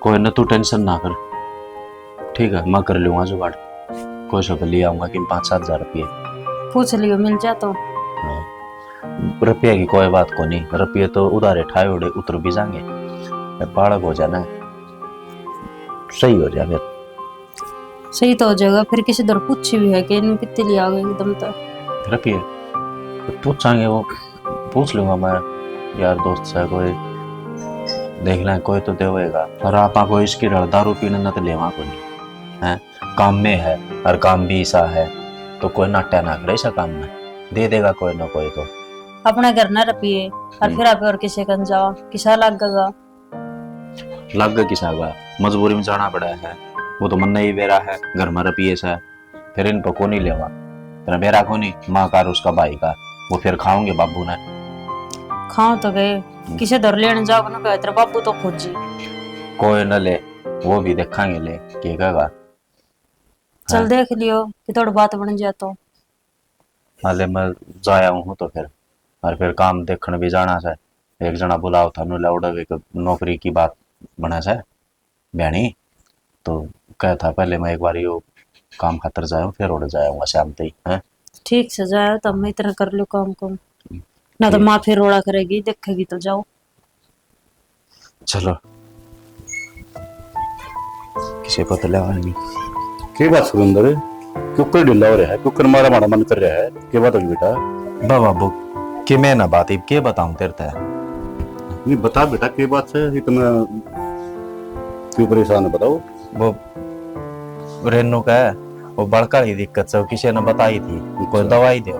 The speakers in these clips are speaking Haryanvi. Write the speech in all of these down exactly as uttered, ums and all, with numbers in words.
कोई ना, तू टेंशन ना कर, ठीक है, मैं कर लूंगा जुगाड़। कोई से तो ले आऊंगा कि पाँच सात हजार रुपये। पूछ लियो, मिल जा तो। हाँ, रुपये की कोई बात को नहीं, रुपये तो उधारे ठाए उड़े उतर भी जाएंगे, बालक हो जाना, सही हो जाएगा। सही तो हो जाएगा। फिर किसी दर पूछी भी है कि इनमें कितने लिए आ गए एकदम तो। रुपये तो पूछांगे, वो पूछ लूंगा मैं, यार दोस्त से कोई देख लें, कोई तो देवेगा। और आपा कोई इसकी ढाल दारू पीने ना तो लेवा कोनी, हैं? काम में है और काम भी ऐसा है, तो कोई नाट्या ना करे इसा काम में, दे देगा कोई ना कोई तो। अपने घर ना रुपये और हम्म। फिर आप और किसी कन जाओ, किसा लगेगा? लग किसा का, मजबूरी में जाना पड़ा है। वो तो मन्ने ही बेरा है, घर में रुपये से, फिर इन पर को नहीं लेवा। तेरा बेरा को नहीं, माँ का और उसका भाई का, वो फिर खाओगे बाबू ने। खाओ तो गए, हम्म। किसे धर लेने जाओ ना, कहे तेरा बाबू तो खोजी। कोई ना ले, वो भी देखांगे ले, के कहेगा। चल हाँ। देख लियो कि थोड़ी बात बन जाए तो। हाले मैं जाया हूँ तो फिर, और फिर काम देखण भी जाना से। एक जना बुलाओ थानू लाउडा, एक नौकरी की बात बना से ब्याणी, तो कह था पहले मैं एक बार यो काम खातर जाया हूँ, फिर उड़ जाया हूँ शाम तक ही, हैं? ठीक से जाओ, तो मैं इतना कर लो काम को, ना तो ठीक। माँ फिर रोड़ा करेगी, देखेगी तो जाओ। चलो, किसे पता लगा नहीं। के बात सुरेंद्र, क्यों कर ढिल्ला हो रहा है, क्यों कर मारा मारा मन कर रहा है, के बात होगी बेटा? बा बाबू, कि मैं ना बात, इब के बताऊं तेरे ते? नहीं बता बेटा, के बात है इतना, क्यों परेशान है, बताओ। वो रेनू का है, वो बड़का ही दिक्कत से, वो किसी ने बताई थी, कोई अच्छा। दवाई दे,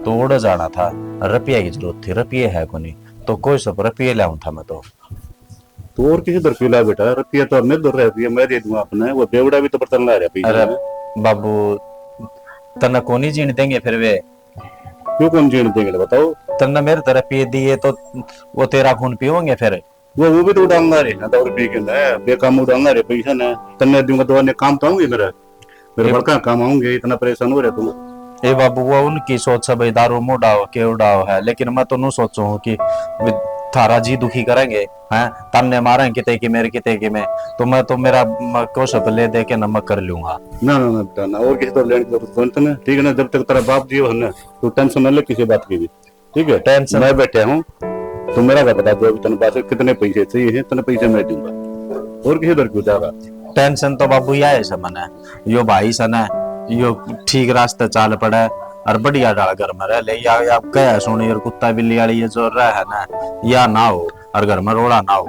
तो उड़ जाना था, रुपया की जरूरत थी, रुपये है कोनी, तो कोई सब रुपये लाऊं था मैं तो। तो और किसी दर पीला बेटा, रुपया तो मेरे दर रह, रुपया मैं दे दूंगा अपने, वो बेवड़ा भी तो बर्तन ला रहा पीछे अरे में। बाबू, तन्ने कोनी जीण देंगे फिर वे। क्यों कोनी जीण देंगे, बताओ? तन्ने मेरे तरफ ये दिए तो वो तेरा खून पीवेंगे फिर? वो, वो भी तो उड़ान ला रहे हैं, दारू पी के ना, बेकाम उड़ान ला रहे पैसा ना। तन्ने दूंगा तो अन्य काम तो आऊंगे मेरा। मेरे ये बड़का काम आऊंगे, इतना परेशान हो रहा तू। ए बाबू, वो उनकी सोच है भाई, दारू मुंह डाओ, के उड़ाओ है, लेकिन मैं तो न्यू सोचूं हूँ कि वे थारा जी दुखी करेंगे, हैं, ताने मारेंगे किते की मेरे, किते की मैं, तो मैं तो मेरा म-, कोसत ले दे के ना मैं कर लूंगा। ना, ना, ना, बेटा, ना, और किसी तो लेने की जरूरत कोनी तन्ने, ठीक है ना, जब तक तेरा बाप जियो है ना, तू टेंशन ना ले किसी बात की भी। ठीक है, टेंशन मैं बैठा हूँ, तू मेरा का बता दो, अभी तने पास कितने पैसे चाहिए हैं, तने पैसे मैं दूंगा, और किसी दर क्यों जाएगा? टेंशन तो बाबू या है से मने, यो भाई से ना, यो ठीक रास्ते चाल पड़े और बढ़िया ढाल घर में रह ले। या, या कह सुन, और कुत्ता बिल्ली वाली ये जो रह है ना, या ना हो और घर में रोड़ा ना हो,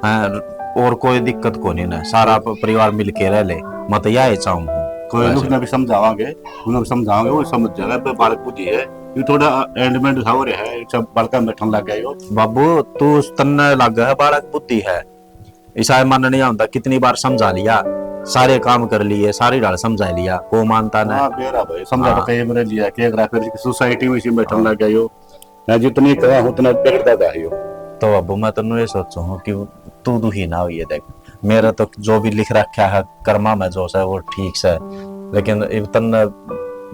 हैं, और कोई दिक्कत को नहीं ना, सारा प-, परिवार मिल के रह ले, मैं तो या ही चाहूँ हूँ। कोई वैसे। उसने भी समझावांगे, उन्हें भी समझावांगे, वो समझ जाएगा, पर बालक बुद्धि है। ये थोड़ा एंडमेंट सा हो रहा है, सब बड़का बैठन लग गए हो। बाबू, तू उस तन्ने लग है, बालक बुद्धि है, इसा मानने नहीं आता। कितनी बार समझा लिया, सारे काम कर लिए, सारी ढाल समझा लिया, को मानता ना। हाँ, बेरा भाई, समझा हाँ। तो कई बार लिया, के करा, फिर सोसाइटी में इसी बैठन हाँ। लग गए हो। मैं जितनी कहा हूँ, उतना बिगड़ता जा रही हो। तो बाबू, मैं तन्नू ये सोचू हूँ कि तू दुखी ना होइए। देख, मेरा तो जो भी लिख रखा है कर्मा में जो से, वो ठीक से, लेकिन इब तन्ने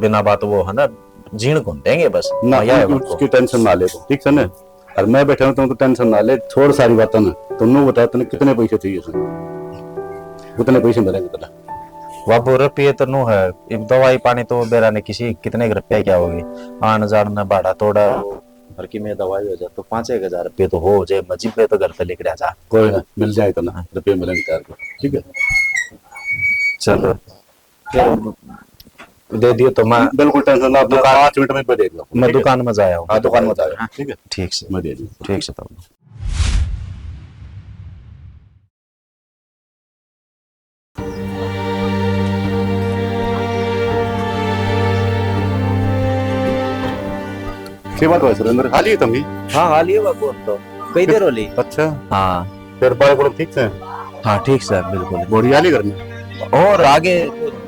बिना बात वो है ना, जीण कौन देंगे बस। ना, मजा है उनकी, उनको। उसकी टेंशन ना ले तू, ठीक से ना? और मैं बैठा हूँ, तुमको टेंशन ना ले, छोड़ सारी बातें ना। तुम नू बता, तने कितने पैसे चाहिए थे? उतने पैसे मिलेंगे तने। बाबू, रुपये तो नू है, इब दवाई पानी तो बेरा ने किसी, कितने के रुपये क्या होगी? आन जान ने भाड़ा तोड़ा, और कि मैं दवाई हो जा तो पाँच एक हजार रुपये तो हो जाए, मैं जिब्बे तो घर से लिख रहा जा। कोई ना, मिल जाए इतना, हाँ। रुपये मिलेंगे तेरे को, ठीक है? चलो। दे दियो तो मैं बिल्कुल टेंशन ना, अपना दुकान, पाँच मिनट में दे दियो, मैं ठीक है? दुकान में जाया हूँ। हाँ, दुकान में जाया, हाँ। ठीक है? ठीक से। मैं दे दूँ। ठीक से तो। के बात है सुरेंद्र, खा लिए तुम ही? हाँ, खा लिए बाबू, हम तो कई देर हो ली। अच्छा। हाँ। फिर बालक बुलक ठीक से? हाँ, ठीक से, बिल्कुल। बढ़िया हाली घर में? और आगे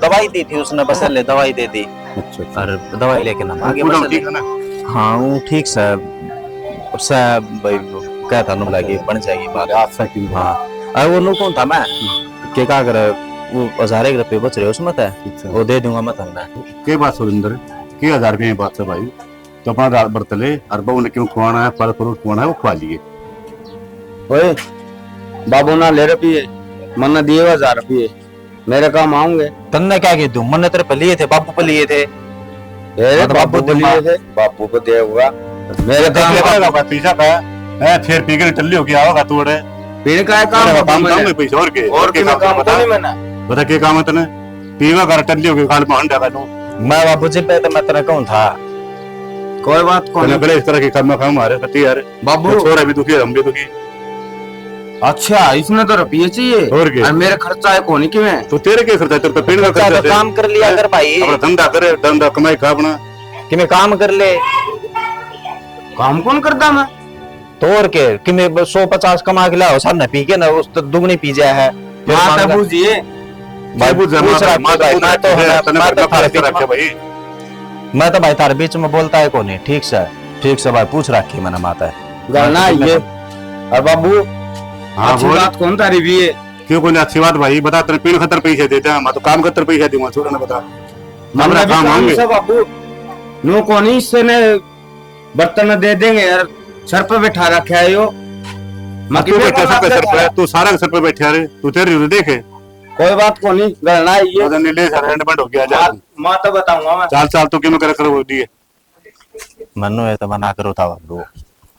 दवाई दी थी उसने, बस ले दवाई दे दी। अच्छा, अच्छा। और दवाई लेके ना आगे वो बस ठीक ले। है ना? हाँ, वो ठीक से, उससे भाई कहता नु लगी, बन जाएगी बात। अच्छा, ठीक है। हाँ। अरे वो नु कौन था मैं? के का करे, वो हजार एक रुपये बच रहे उसमें था। अच्छा। वो दे दूंगा मैं तुमने। के बात सुरेंद्र? के हजार रुपये की बात है भाई? तो अपना रात भर तले और बहू ने क्यों खुआना है, फल फ्रूट खुआना है, वो खुआ लिए। ओए, बाबू ना ले रुपये, मन्ने दिए हजार रुपये, मेरे काम आऊंगे। तन्ने क्या कह दूं, मन्ने तेरे पे लिए थे, बाबू पे लिए थे। ए, मैं तो बाबू बाबू पे पे लिए मार- थे, बाबू पे दिया होगा। मेरे तो काम देख लेगा बाबू। बात पीछा का है, फिर पी के टल्ली होके आओगा तू अड़े। पीने का है काम तेरा बाबू काम मैंने। काम है पैसे और के, और और के के काम काम बता। कोनी मैंने। बता के काम है तने? पीवा कर टल्ली होके गाल में हंडा का तू। मैं बाबू जी पे तो मैं तेरे कहूं था। कोई बात कोनी। तने गले इस तरह की काम में काम आ रहे कती यार। बाबू। तो छोरा भी दुखी, हम भी दुखी। अच्छा, इसने तो रुपये चाहिए। और के? और मेरे खर्चा है कोनी किमें। तो तेरे के खर्चा, तेरे तो पीने का खर्चा खर्चा तो है। काम कर लिया हैं? कर भाई। अपना धंधा करे, धंधा कमाई खा अपना। किमें काम कर ले। काम कौन करता मैं? तो और के, किमें ब-, सौ पचास कमा के लाओ, सब ने पी के ना, उस तो दुगनी पी जाए है। फिर माँ मांग तो ले। बूझिए। भाई, भाई, बूझ, पूछ माँ तो, रख माँ तो भाई, बूझ मैं तो रख, है, तने मैं तो बड़का थारे फर्क बीच रखे में भाई। मैं तो भाई थारे बीच में बोलता है कोनी, ठीक से, ठीक से भाई, पूछ रखी मैंने माता है। गलना मैं तो ये। और बाबू, हाँ, अच्छी बोल। बात कौन तारी भी है? क्यों कोनी अच्छी बात भाई? बता, तेरे पीण खतर पैसे देते हैं, मैं तो काम खतर पैसे दूंगा, छोरा ने बता। मन्ने हमारा भी काम काम होंगे। से बाबू, नो कोनी इससे ने बर्तन दे देंगे यार, सर पे बैठा रखा है यो। मैं तू कितने बैठा को सबके सर पे, रखा है? तू सारा के सर पे बैठा रे, तू तेरी तो देखे। कोई बात कोनी, गलना है ये। पता नहीं ले सर, एंड बंड हो गया जा। माँ, माँ तो बताऊंगा मैं। चाल, चाल, तू क्यों करे करो दिए? मन्नू, ये तो मना करो था बाबू।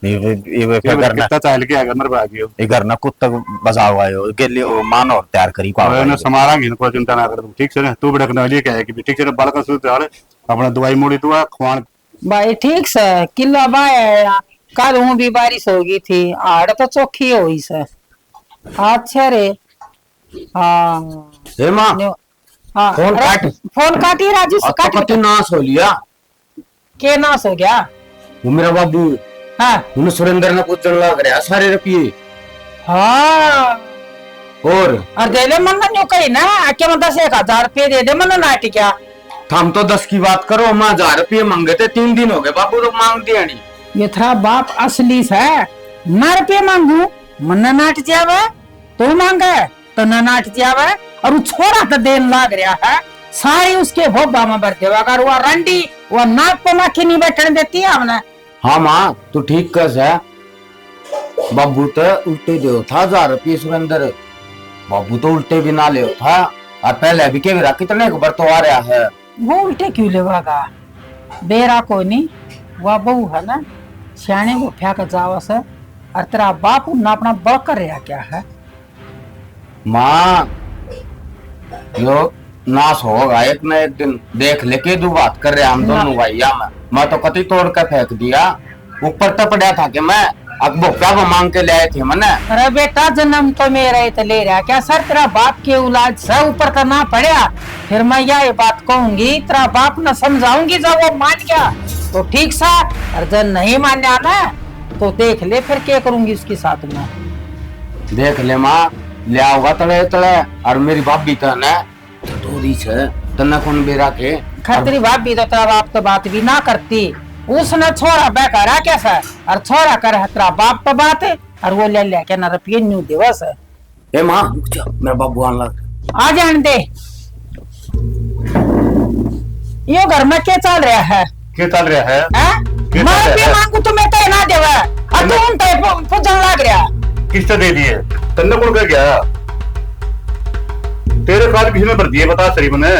ये, ये, ये, ये ये घर ना कितना चाल के आएगा, मेरे भाग गयो। ये घर ना कुत्ता बजाओ आयो, गेली वो मान और तैयार करी को ओए, आवाज। ना समारांगे इनको, चिंता ना कर तू, ठीक से ना? तू भड़कने वाली क्या है कि ठीक से ना, बालक सुध डाल, अपना दवाई मोड़ी दुआ, खुआन। भाई, ठीक से, किला बाय आया, कल हूँ भी बारिश हो गई थी, हाड़ तो चोखी हुई से। अच्छा रे, हाँ। हे माँ, न्यू-, हाँ, फोन अरे, काट। फोन काटी राजू, अब तो काट कति बेटा। नाश हो लिया। के नाश हो गया? वो मेरा बाबू, हाँ। उन्हें सुरेंद्र ने पूछण लाग रहा सारे रुपये। हाँ। और? और दे ले, मन्ने न्यू कही ना, आके मैं दस एक हजार रुपये दे दे, मन्ने नाट क्या? थम तो दस की बात करो, मैं हजार रुपये मांगे थे, तीन दिन हो गए बाबू, तो मांग दिया नहीं। ये थारा बाप असली से, मैं रुपये मांगू, मन्ने नाट जावे, तू मांगे। तो ननाट जावे। और वो छोरा तो देन लाग रहा है, सारी उसके भोबा में भर देवा कर, वो रंडी, वो नाक पे माखी नहीं बैठने देती है हमने। हाँ माँ, तू ठीक कह सै। बाबू तो उल्टे दे था हजार रुपये सुरेंद्र, बाबू तो उल्टे भी ना ले था। और पहले भी के बेरा कितने एक बार तो आ रहा है। वो उल्टे क्यों लेवागा? बेरा कोनी, वा बहू है ना, सियाणे को फेंक जावा से, और तेरा बाप उन्ना अपना बल कर रहा क्या है? माँ, यो नाश होगा एक ना एक दिन, देख ले के दू बात कर रहे हम ना। दोनों भाई या मैं, मैं तो कति तोड़ के फेंक दिया। ऊपर तो पड़ा था कि मैं, अब भोपा वो मांग के ले आए थे मने। अरे बेटा, जन्म तो मेरा ही तो ले रहा क्या सर, तेरा बाप के औलाद से ऊपर तो ना पड़ा। फिर मैं यही बात कहूंगी, तेरा बाप ने समझाऊंगी, जब वो मान गया तो ठीक सा, और जब नहीं मान्या ना तो देख ले फिर क्या करूंगी उसके साथ में। देख ले माँ, ले आओगा तले तले, और मेरी भाभी तो ना तो थोड़ी से, तन्ने कौन बेरा के? खतरी भाभी तो तेरा बाप तो बात भी ना करती। उसने छोरा बहकारा कैसा, और छोरा कर तेरा बाप तो बात, और वो ले लेके ना रुपये न्यू देवस। ए माँ, रुक जा, मेरा बाबू आने लग। आ जान दे। यो घर में क्या चल रहा है? के चल रहा है? हैं? के मैं चल रहा रुपये है? मांगू तो मैं तेरे ना देवा, और तू उन ते पु-, पूजन लाग रहा। किसने दे दिए? तन्ने कौन कह गया? तेरे काल किसने भर दिए, बता सही मने।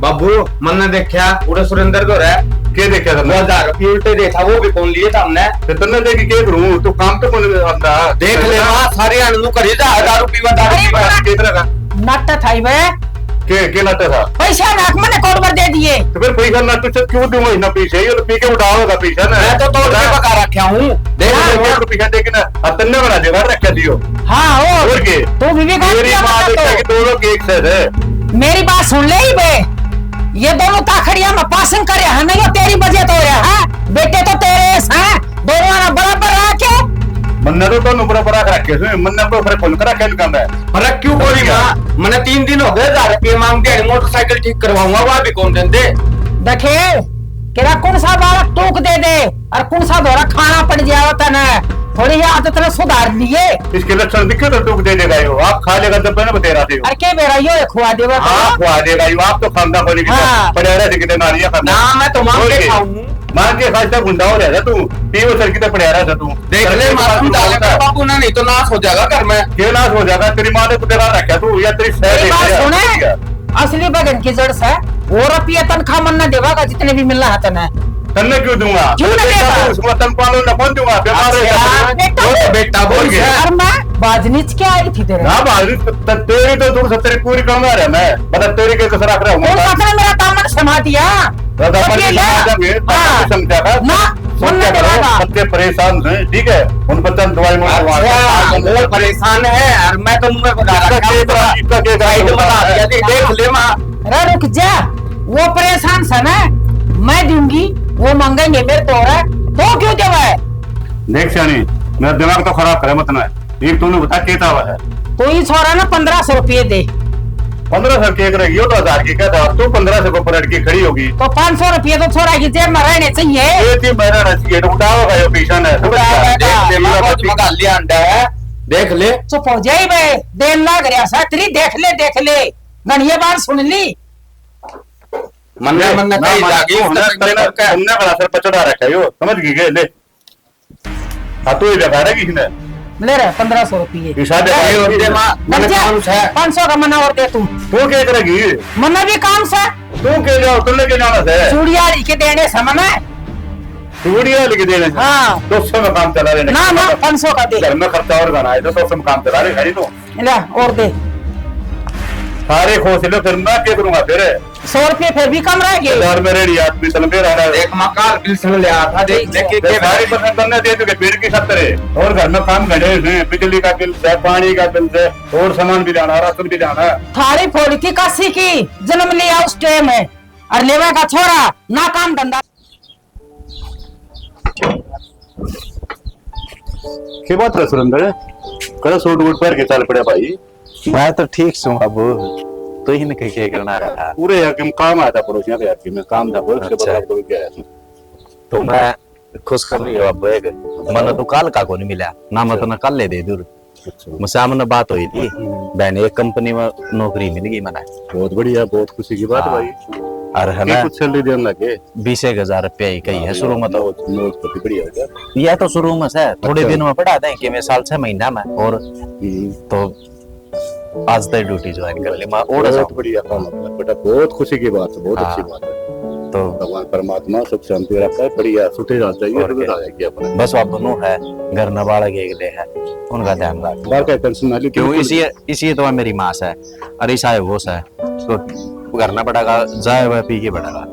बाबू, मन्ने देखा, उड़े सुरेंद्र को रहा। के देखा तन्ने? वो हजार रुपये उल्टे दे था, वो भी कौन लिए था हमने? ते तन्ने देखी के करूं? तू काम तो कौन आंदा? देख ले माँ, सारे आने नू करी जा, हजार रुपये, हजार रुपये। अरे, के तरह का? नाटा था ही बे। के, के नाटा था? पैसा नाक मने कोड पर दे दिए। तो फिर पैसा ना तुझे क्यों दूंगा इतना पैसे? ये तो पी के उठाओगा पैसा ना। मैं तो तोड़ के हाँ। पका रखा हूँ। देख हाँ। ले, मैं तो पैसा दे के ना, अब तन्ने बना देगा, रख के दियो। हाँ, और और के? तू भी, भी मेरी बात है तो। कि दोनों के एक से है। मेरी बात सुन ले ही बे। ये दोनों ताखड़िया में पासन कर रहा है ना, ये तेरी वजह तो हो रहा है। बेटे तो तेरे हैं, दोनों ना बराबर रहा के। मन्ने तो दोनों बराबर रख रखे हैं, मन्ने तो फिर खोल कर रखे इनका मैं। अरे क्यों बोली माँ? मन्ने तीन दिन हो गए, हजार रुपये मांग दिया, मोटरसाइकिल ठीक करवाऊंगा, वह भी कौन देंदे? देखे, केरा कौन सा बालक टूक दे दे और कौन सा धोरा खाना पड़ जावा तने, थोड़ी ये आदत ने सुधार लिए। इसके लक्षण दिखे तो टूक दे देगा यो, आप खा लेगा जब मैंने बतेरा दे। अरे के बेरा यो खुआ देवा तो? हाँ, खुआ देगा यो, आप तो खांदा कोनी कितना हाँ। पड़े रहे कितने नारियां खांदा। ना, मैं तो मांग और के के? खाऊं। मांग के खास तक गुंडा हो रहा था तू, पीओ सर की तो पड़ा रहा था तू। देख ले, मासूम डाले का बाबू ना, नहीं तो नाश हो जाएगा घर में। के नाश हो जाएगा? तेरी माँ ने तो बेकार रखा तू, या तेरी सह मेरी बात सुने, असली बगन की जड़ से, और रुपये तनख्वाह मन ना देवागा, जितने भी मिलना है तने। तन्ने क्यों दूंगा? क्यों ना देगा? उसको तनख्वाह ना कौन दूंगा? बेमार है अच्छा, बेटा, वो तो बेटा बोल गया। और मैं बाजनीच क्या आई थी तेरे? ना बाजनीच, त-, तेरी तो दूर से तेरी पूरी कमा रहा मैं, मतलब तेरी के कसर रख रहा हूँ। कौन सा मेरा दामन समा दिया? तो दामन के समा देंगे, दामन हाँ। समझा कर। ना, सुनने के बाद सबके परेशान हैं, ठीक है? उन बच्चों ने दवाई मंगवा अच्छा, वो परेशान है, और मैं तो मुंह में बता रहा हूँ। इसका के, इसका के, साइड में बता दिया, देख ले माँ। अरे रुक जा, वो परेशान से ना, मैं दूंगी, वो मांगेंगे मेरे तो, और तो क्यों देवा है? देख सियाणी, मेरा दिमाग तो खराब करे मत ना। ये तूने बता के चावा है? तो ये छोरा ना पन्द्रह सौ रुपये दे। पन्द्रह सौ के एक रही, यो तो हजार की कहता, तू पन्द्रह सौ के ऊपर अटकी खड़ी होगी। तो पाँच सौ रुपये तो छोरा की जेब में रहने चाहिए। ये थी मेरा रहना चाहिए, तो उठाओगा यो पीछा ने, समझ गया? उठाओगा, देख ले, मेरा बहुत पति। मगा लिया अंडा है, देख ले। चुप हो जाए बे, देन लाग रहा सा तेरी, देख ले, देख ले, घणिया बार सुन ली। मन्ने, ले, मन्ने ना कही माना, जागी, तू उसने हमने, तन्ने, तन्ने बड़ा सर पचड़ा रखा है यो, समझ गई के? ले। हाँ, तू ही बेकार है किसने? ले रहा पन्द्रह सौ रुपये। हिसाब ले, बेकार है। दे माँ, मन्ने बच्चे, काम से। पाँच सौ का मना और दे तू। तू क्या करेगी? मन्ने भी काम से। तू के जाओ, तन्ने के जाना से? चूड़िया ली के देने से मन्ने। चूड़िया ली के देने से? हाँ। दो सौ में काम चला रहे ना, ना, पाँच सौ का दे। घर में खर्चा और घना है, तो दो सौ में काम चला रहे, खड़ी तो। ले, और दे। सारे खोस लो, फिर मैं क्या करूंगा फिर? सौ रुपये फिर भी कम रह गए। बाजार में रेडी आदमी चल पे रहा है। एक मकान पिलसन ले आया था, देख, ठीक देख है। के, के सारी पसंद करने दे, तो के पेड़ की खातर है। और घर में काम घटे हैं, बिजली का बिल है, पानी का बिल है, और सामान भी लाना, राशन भी लाना। थारी फोड़ी थी काशी की, जन्म लिया उस टाइम है, और लेवा का छोरा, ना काम धंधा। के बात है सुरेंद्र? कड़े सूट वूट पहन के चल पड़े भाई। मैं तो ठीक सूं बाबू, तू ही नहीं के करना है। पूरे यार, हम काम आया था पड़ोसियों के यार, मैं काम था, पड़ोस के अच्छा। बदला कोई क्या है? तो मैं खुशखबरी है बाबू, एक मन तो काल का को नहीं मिला ना, मैं तो ना कल ले दे दूर। अच्छा। मुझसे हमने बात हुई थी, हम्म। बहन, एक कंपनी में नौकरी मिल गई मने। बहुत बढ़िया, बहुत खुशी की बात हाँ। भाई। और है के ना, कुछ सैलरी देने लगे? बीस एक हजार रुपया ही कही है शुरू में तो। मौज, मौज तो बढ़िया हो गया। यह तो शुरू में से, थोड़े अच्छा। दिन में बढ़ा दें कि मैं साल छह महीना में, और हम्म। तो आज तक ड्यूटी ज्वाइन कर ली मैं, और बहुत जाऊँ। बढ़िया काम है बेटा, बहुत खुशी की बात है, बहुत हाँ। अच्छी बात है। तो भगवान परमात्मा सुख शांति रखे, बढ़िया सुखी रहना चाहिए, और सुविधा क्या। आएगी अपने। बस अब दोनों है, घर न बालक एक दे है, उनका ध्यान रख। बाकी टेंशन ना ली, क्यों बिल्कुल। इसी, इसी तो मेरी माँ से, और ईसा है वो से, तो घर ना पड़ेगा, जाए हुए पी के पड़ेगा।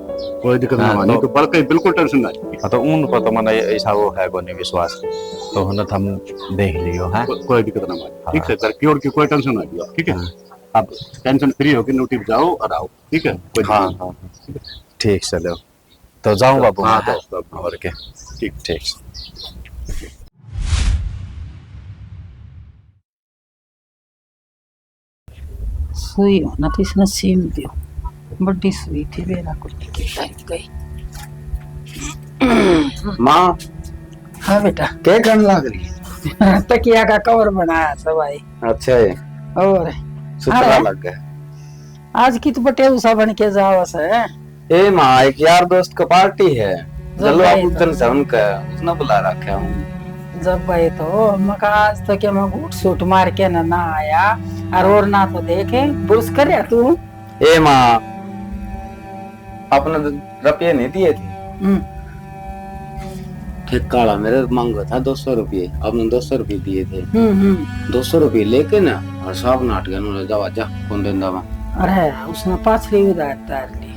कोई दिक्कत ना हाँ, मानी, तो तो बालक की बिल्कुल टेंशन ना ली। हाँ, तो उन पर तो मैंने ऐसा वो है कोई नहीं विश्वास, तो उन्हें तो हम देख लियो है। को-, कोई दिक्कत ना मानी, ठीक हाँ। है सर, क्यों की कोई टेंशन ना लियो, ठीक है? हाँ। आप टेंशन फ्री होके ड्यूटी पे जाओ और आओ, ठीक है? कोई हाँ, दिक्कत हाँ, हाँ। ठीक, चलो। तो जाऊँ बाबू हाँ, मैं, जाओ, जाओ। और क्या? ठीक। ठीक। सुई होना तो इसने सीम दियो, बड़ी सुई थी, बेरा को लेके टाइप गई। माँ। हाँ बेटा। क्या करने लग रही है? तकिया का कवर बनाया था भाई। अच्छा है। और? सुथरा अरे। लग गया। आज की तो पटेल सा बन के जावा से। ए माँ, एक यार दोस्त का पार्टी है, जब चलो आप भाई उस दिन तो से उनका, उसने बुला रखा हूँ। जब भाई तो मका आज तो क्या मैं बूट सूट मार के ना, ना आया, और, और ना तो देखे, बुरस कर तू। ए माँ, आपने तो रुपये नहीं दिए थे। हम्म। ठेका वाला मेरे मांगा था दो सौ रुपये, आपने दो सौ रुपये दिए थे। हम्म, हम्म। दो सौ रुपये लेके ना, और साहब नाट गया, उन्होंने, "जावा जा, कौन देंदा मैं?" अरे, उसने पाछली उधार तार ली।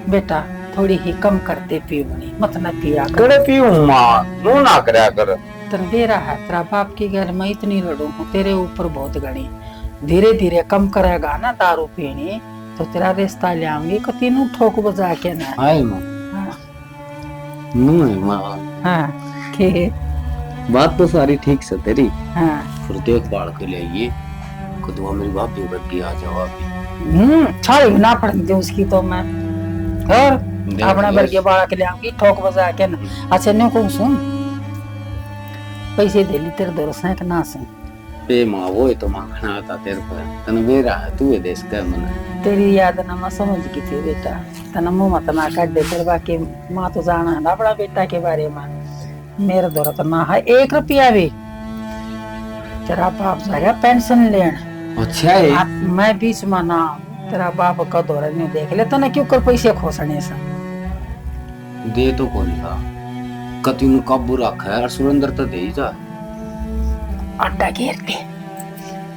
बेटा, थोड़ी ही कम कर दे पीवनी, मत ना पिया कर। कड़े पीऊँ माँ, मुँह ना करया कर। तन बेरा है, तेरा बाप की घर में इतनी रड़ू हूँ, तेरे ऊपर बहुत घणी। धीरे धीरे कम करेगा ना दारू पीनी, तो तेरा रिश्ता ल्याऊंगी, कती नू ठोक बजा के ना। हाय माँ। हाँ। नू है माँ। हाँ, के? बात तो सारी ठीक से तेरी। हाँ। फिर देखभाल के लिए ये, कदवा मेरी भाभी बैठी आ जाओ अभी। हम्म, छाले ना पड़न दे उसकी तो मैं। और देख अपना ले। बरगे बालक ले आऊंगी, ठोक बजा के ना। अच्छा, न्यू कहूँ सुन, पैसे दे ली तेरे दो सौ के ना से। बे माँ, वो ही तो मांगना आता तेरे पर। तने बेरा है, तू ही दे सके मने। तेरी याद ना मैं समझ गई थी बेटा, तने मुंह मत ना काट दे, फिर बाकी माँ तो जाना है ना अपना बेटा के बारे में। मेरे धोरे तो ना है एक रुपया भी। तेरा बाप जा रहा पेंशन लेन। अच्छा है। आप, मैं बीच में ना, तेरा बाप का धोरे नहीं देख ले, तने क्यों कर पैसे खोसने से? दे तो कोनी था, कति नु काबू रखा है, और सुरेंद्र तो दे ही जा। अड्डा घेर दे,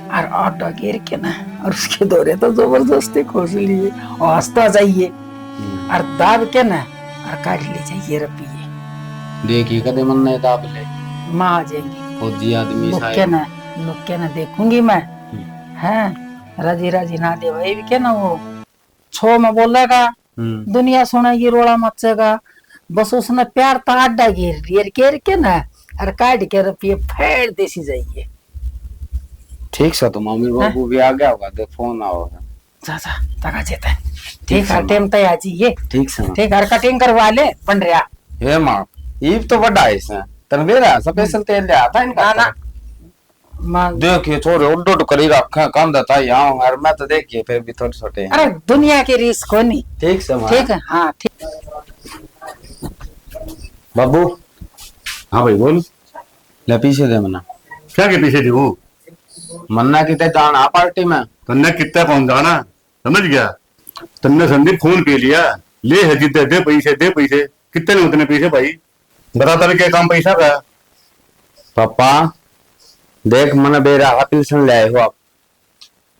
और अड्डा घेर के ना, और उसके धोरे तो जबरदस्ती खोस लिए, और हंसता जाइए, हम्म। और दाब के ना, और काट ले जाइए रुपये। देखिए, कदे मन नहीं दाब ले। माँ आ जाएंगे। फौजी आदमी सा नुक्के है। ना, नुक्के ना देखूंगी मैं। हम्म। हैं, राजी राजी ना दे भाई, भी के ना वो छो में बोलेगा, हम्म। दुनिया सुनेगी, रोला मचेगा। बस उसने प्यार ता अड्डा घेर, घेर, घेर के ना, और काट के रुपये फेर देसी जाइए। ठीक सा तो मामी हैं? बाबू भी आ गया होगा, दे फोन आओ। जा, जा, तका जेता है। ठीक ठीक है, सा। टाइम तय आ जाइए। ठीक सा। ठीक है, और कटिंग करवा ले, बन रहा। हे माँ, ईब तो बड़ा है इसने। तन बेरा स्पेशल तेल ले आता इनका ना, ना। माँ। देखिए, छोरे उड उड करी रखा, कांदा था यहाँ, और मैं तो देखिए, फिर भी थोड़े छोटे हैं। अरे, दुनिया की रीस कोनी। ठीक से माँ। ठीक है, हाँ, ठीक। बाबू। हाँ भाई, बोल। ले, पीछे दे मन्ना। क्या के पीछे दे वो? मन्ना किते जाना पार्टी में। तन्ने किते कौन जाना? समझ गया? तन्ने संदीप खून पी लिया। ले है जिद्दे, दे पैसे, दे पैसे। कितने ने उतने पैसे भाई? बता तने के काम पैसा का? पापा, देख, मन्ने बेरा हा पिलसन ले आए हो आप।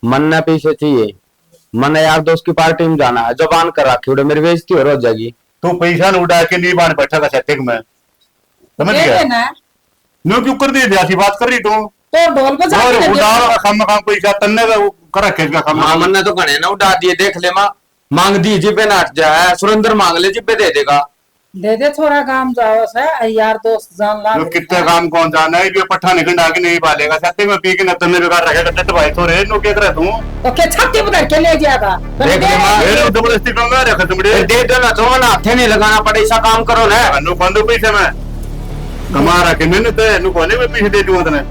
मन्ने पैसे चाहिए। मन्ने यार दोस्त की पार्टी में जाना है। जबान कर रखी उड़े, मेरी बेइज्जती हो, हो जाएगी। तू पैसा न उड़ा के नहीं बांध बैठा था सेटिंग में। समझ दे गया? देना। न्यू क्यों कर दे, ऐसी बात कर रही तू? तो ढोल बजा और के दे। उड़ा का काम, काम पैसा तन्ने का वो कर रखे इसका काम। हाँ, मन्ने तो घणे ना उड़ा दिए, देख ले माँ, मांग दी जिब्बे नाट जा है, सुरेंद्र मांग ले जिब्बे दे देगा। दे दे, छोरा काम जाओ से, यार दोस्त जान लाग तो रही कितने है। काम कौन जाना है, ये पट्ठा निकल डाके नहीं पालेगा, सत्य में पी के न तन्ने बेकार रखेगा, डट भाई छोरे, नो के करे तू? तो के छाती पर धर के ले जाएगा? तो देख दे। ले माँ। मेरे जबरदस्ती कहूंगा, रख तुमड़े। दे दो ना, तो ना, हाथे नहीं लगाना पड़े, ऐसा काम करो ना। नु कौन दो पैसे में? कमा रखे मैंने तो, नु कोने में पीछे दे दूंगा तने।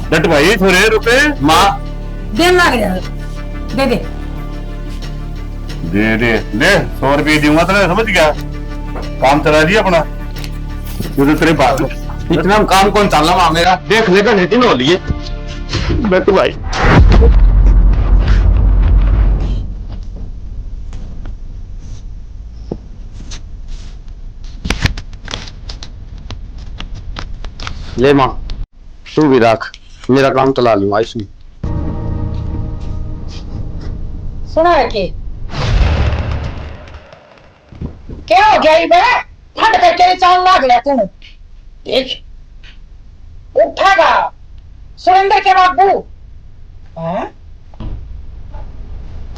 डट भाई, थोड़े रुपए। माँ। देन लाग जा। दे दे। दे दे, ले, सौ रुपये दूंगा तने, समझ गया? काम चला दिया अपना। ये तो तेरे बाप। इतना काम कौन चालना माँ मेरा? देख ले, घंटे दिन हो लिए। डट भाई। ले माँ, तू भी रख, मेरा काम चला लूंगा इसमें। सुना है के? क्या हो गया इबे? फट करके चाल लाग ले तू। देख, उठेगा। सुरेंद्र के बाबू। हैं?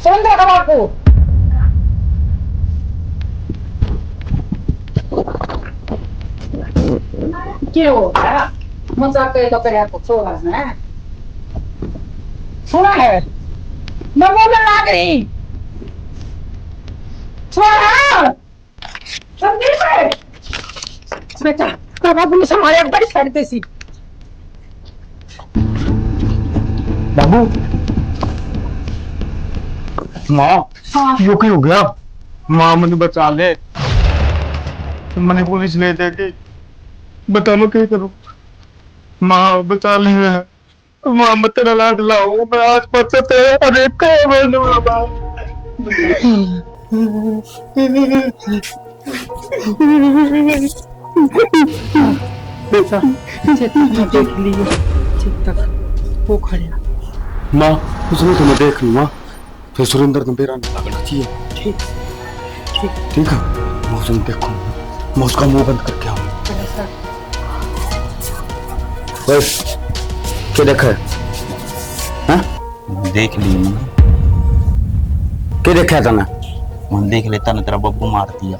सुरेंद्र का बाबू। क्या हो गया? मजाक करे तो करे आपको छोरा ने। सुना है? मैं बोलने लाग रही। छोरा! संदीप! बेटा, तेरा बाबू ने मारे, बड़ी साइड पे सी। बाबू। माँ, हाँ। यो क्या हो गया? माँ, मैंने बचा ले। मैंने पुलिस ले जाके बता, मैं क्या करूँ? माँ, बचा ले। माँ, मैं तेरा लाडला हूँ, मैं आज बचत है, अरे, कहाँ मैं लूँ बाबा? बेटा, चेतक ने देख लियो, चेतक, वो खड़े। माँ, उसने तो मैं देख लूँ, माँ। फिर सुरेंद्र ने बेरा नहीं लगना चाहिए। ठीक, ठीक। ठीक है, मैं उसने देखूँ, मैं उसका मुंह बंद करके आऊँ। चलो सर। ओए, के देखे? हैं? देख ली मैंने। के देखा तने? मैंने देख लिया, तने तेरा बब्बू मार दिया।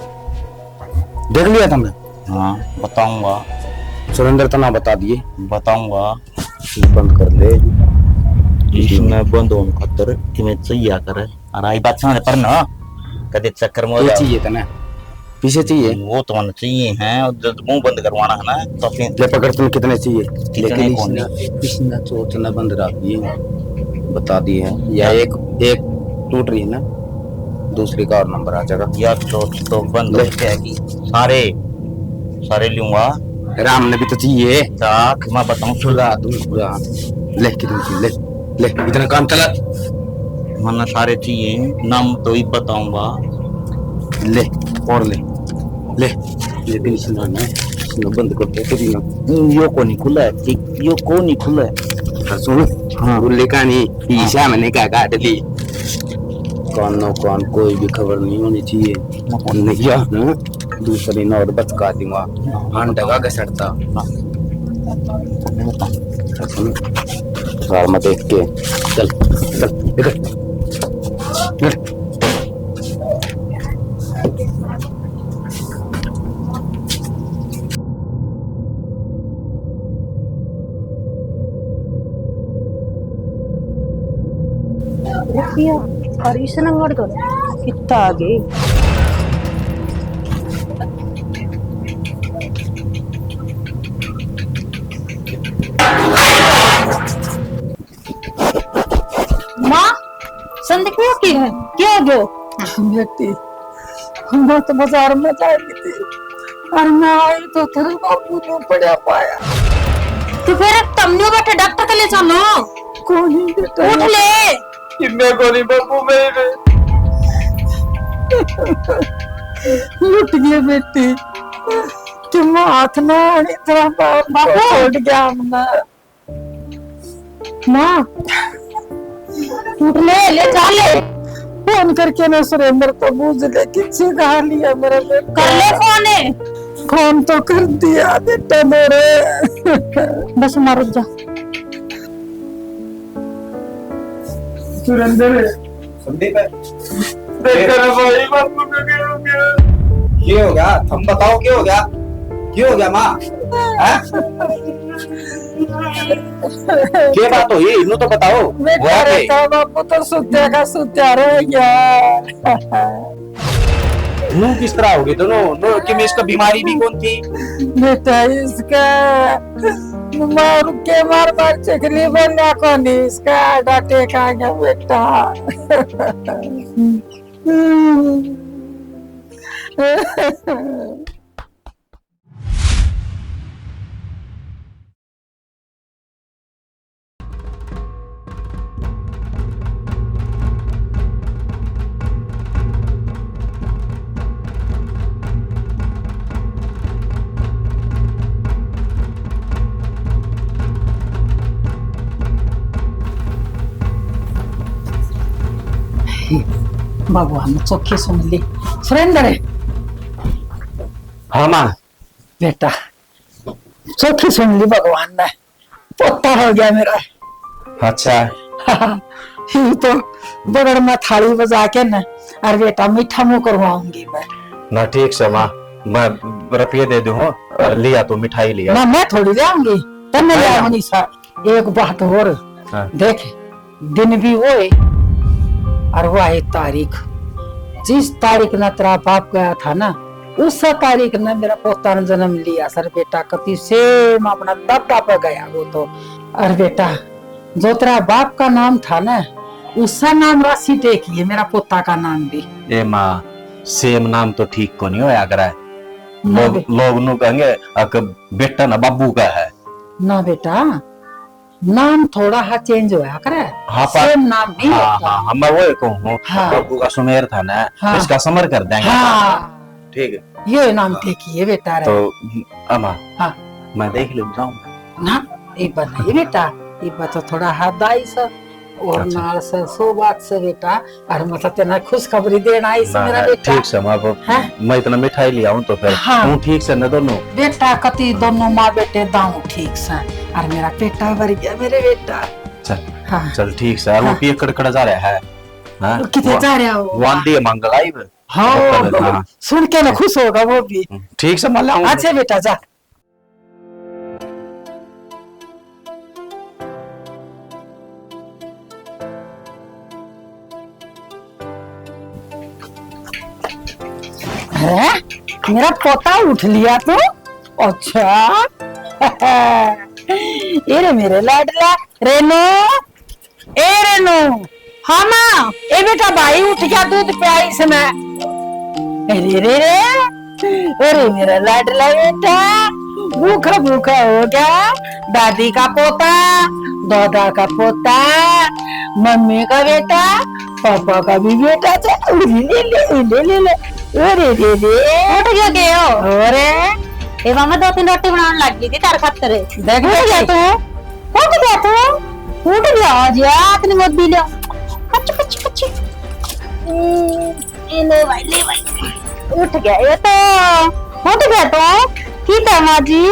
देख लिया तने? हाँ, बताऊंगा। सुरेंद्र तना बता दिए। बताऊंगा। बंद कर ले। इसमें बंद होने खातर तुम्हें चाहिए करे। और आई बात समझ पर ना, कदे चक्कर में हो ये जाओ। चाहिए तने? पीछे चाहिए? वो तो होना चाहिए है, और जब मुंह बंद करवाना है ना, तो फिर ले पकड़, तुम कितने चाहिए? कितने लेकिन कौन इसने, नहीं? इसने तो उतना बंद रख दिए, बता दिए हैं। या हाँ। एक, एक टूट रही है ना, दूसरी का और नंबर आ जाएगा। यार, तो, तो बंद ले। हो गया कि सारे, सारे लूंगा। राम ने भी तो चाहिए। ताक, मैं बताऊं, सुलगा दूं। पूरा ले, कितनी चीज ले, ले, इतना काम चला। मन्ना सारे चाहिए, नाम तो ही बताऊंगा। ले, और ले, ले, ये भी सुना ना, सुना बंद कर दे, तेरी ना। यो को नहीं खुला है, ठीक, यो को नहीं खुला है। पर सुन, हाँ। गुल्ली का नहीं, हाँ। ईशा मैंने क्या काट ली। कानो कान कोई भी खबर नहीं होनी चाहिए। नहीं, हाँ। दूसरी नौर बचका दूंगा। हाँ, डगा घसटता। साल में देख के। चल, चल, इधर। इधर। रुकिया, और इस नंबर तो कितना आ गई। माँ, संदीप क्यों की है? क्या हो गयो? बेटी, मैं तो बाजार में जाएगी थी और मैं आई तो तेरे बाबू ने पड़ा पाया। तो फिर तमने बैठे डॉक्टर के ले चलो। कोनी बेटा। उठ ले। इन्ने कोनी बाबू मेरे। लुट गए बेटी। कि मैं हाथ ना आनी तेरा बाप बाबू। छोड़ गया हमने। माँ, उठ ले, ले जा ले। फोन करके ना सुरेंद्र को बूझ ले, किसी का हाल लिया मेरा बेटा। कर ले फोन। फोन तो कर दिया बेटा मेरे। बस मारो जा। सुरेंद्र। संदीप है। देख रहा भाई, बापू को क्या हो गया? क्या हो गया? तुम बताओ, क्या हो गया? क्या हो गया, माँ? हैं? के बात हुई? इन्नू तो बताओ। बेटा हुआ के? रहता बापू तो सुत्या का सुत्या रह गया। नू किस तरह होगी दोनों? नू कि मैं इसका बीमारी भी कौन थी? बेटा इसका मार के मार मार चकली बनना कौन इसका डाटे का गया बेटा। भगवान ने चोखी सुन ली। सुरेंद्र। हाँ माँ। बेटा, चोखी सुन ली भगवान ने, पोता हो गया मेरा। अच्छा। ये तो बगड़ में थाली बजा के ना, अरे बेटा मीठा मुंह करवाऊंगी मैं। ना ठीक से माँ, मैं रुपये दे दूँ और लिया तो मिठाई लिया। ना मैं थोड़ी ले आऊंगी, तन्ने ले आऊंगी सा। एक बात और। हाँ। देख, दिन भी वो है और वह है तारीख। जिस तारीख ना तेरा बाप गया था ना, उस तारीख ने मेरा पोता ने जन्म लिया सर बेटा। कति सेम अपना दादा पे गया वो तो। और बेटा, जो तेरा बाप का नाम था ना, उसा नाम राशि देखिए मेरा पोता का नाम भी। ए माँ, सेम नाम तो ठीक को नहीं होया करे। लोग, लोग नू कहेंगे अक बेटा ना बाबू का है। ना बेटा, नाम थोड़ा हा चेंज होया करे। हाँ, पर सेम नाम नहीं हाँ, होता। हाँ, हाँ, मैं वही कहूँ। हाँ। बाबू का सुमेर था ना, हाँ। इसका समर कर देंगे। हाँ। ठीक है। ये नाम हाँ। देखिए बेटा रे। तो अम्मा, हाँ। मैं देख लूँ, जाऊँ? ना, इब्बा नहीं बेटा, इब्बा तो थोड़ा हाथ आई सा और अच्छा। नाल से सो बात से बेटा, और मतलब तेना खुशखबरी देना आई सी ना, मेरा ना, बेटा। ठीक से, मैं अब, हैं? मैं इतना मिठाई ले आऊँ तो फिर हाँ। तू ठीक से न दोनों। बेटा कति दोनों माँ बेटे दाऊं ठीक से, और मेरा पेटा भर गया मेरे बेटा। चल, हाँ। चल ठीक से, और वो हाँ। पिए कड़कड़ा जा रहा है। हाँ? कितने वो, जा रहा हो? वो आंधी है मंगल आई वे। हाँ, हाँ। सुन के ना खुश होगा वो भी। हम्म, ठीक से मैं लाऊं। अच्छा बेटा जा। हैं? मेरा पोता उठ लिया तू? अच्छा। ये रे मेरे लाडला, रेनू, ए रेनू, हाँ माँ। ए बेटा, भाई उठ गया, दूध पिया इसने। अरे रे रे, अरे मेरा लाडला बेटा, भूखा भूखा हो गया। दादी का पोता, दादा का पोता, मम्मी का बेटा, पापा का भी बेटा। जा, उरे ले ले, उरे ले ले, अरे रे रे। उठ गया के हो? और ए मामा, दो तीन रोटी बनाने लग गई थी तार खातर। देख, उठ गया तू, उठ गया तू, उठ गया। आज यार अपनी गोदी ले। कच्ची, कच्ची, कच्ची। हम्म, ये ले भाई, ले भाई। उठ गया ये तो। उठ गया तो। ठीक है माँ जी,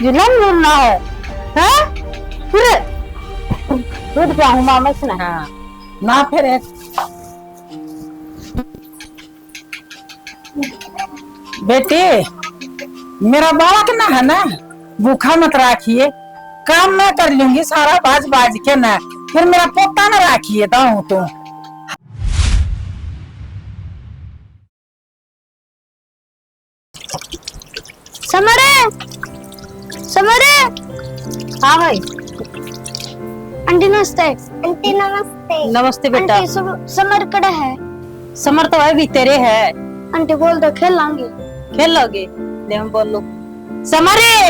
जुलम जुलना है। हाँ? पूरे दूध पियाऊँ माँ मैं इसने। हाँ। ना फिर। बेटी, मेरा बालक ना है ना, भूखा मत राखिए, काम मैं कर लूंगी सारा बाज बाज के ना, फिर मेरा पोता ना राखिए, दाऊ तू। समरे, समरे। हाँ भाई। आंटी नमस्ते। आंटी नमस्ते। नमस्ते बेटा। आंटी सम-, समर कड़े है? समर तो है भी तेरे है। आंटी बोल दो, खेल लांगे। खेल लोगे? दे हम बोल लो। समरे,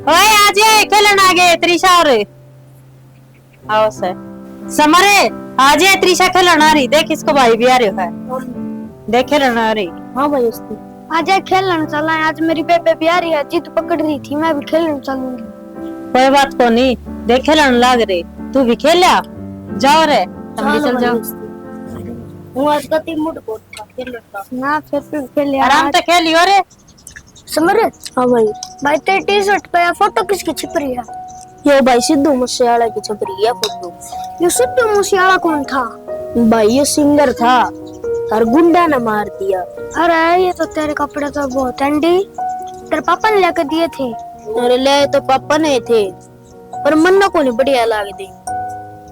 ओए आजे खेलन आ गए त्रिशा और। आओ सर। समरे, आजे त्रिशा खेलन आ रही, देख इसको भाई भी आ रहे है। देख खेलन आ रही। हाँ भाई उस्ती। आजे खेलन चला, आज मेरी बेबे भी आ रही है, जिद पकड़ रही थी, मैं भी खेलन चलूंगी। कोई बात को नहीं, देख खेलन लाग रही, तू भी खेल आ, जाओ रे, तुम भी चल जाओ। हूँ आज का तीन मूड बहुत था खेलन का। ना फिर तू खेल यार। आराम से खेलियो रे। समर। हाँ भाई। भाई तेरी टी शर्ट पे फोटो किसकी छिप रही है? यो भाई सिद्धू मूसेवाला की छिप रही है फोटो। यो सिद्धू मूसेवाला कौन था? भाई ये सिंगर था और गुंडा ने मार दिया। अरे ये तो तेरे कपड़े तो बहुत एंडी, तेरे पापा ने लेकर दिए थे। अरे ले तो पापा ने थे, पर मन्ने कोनी बढ़िया लागदे।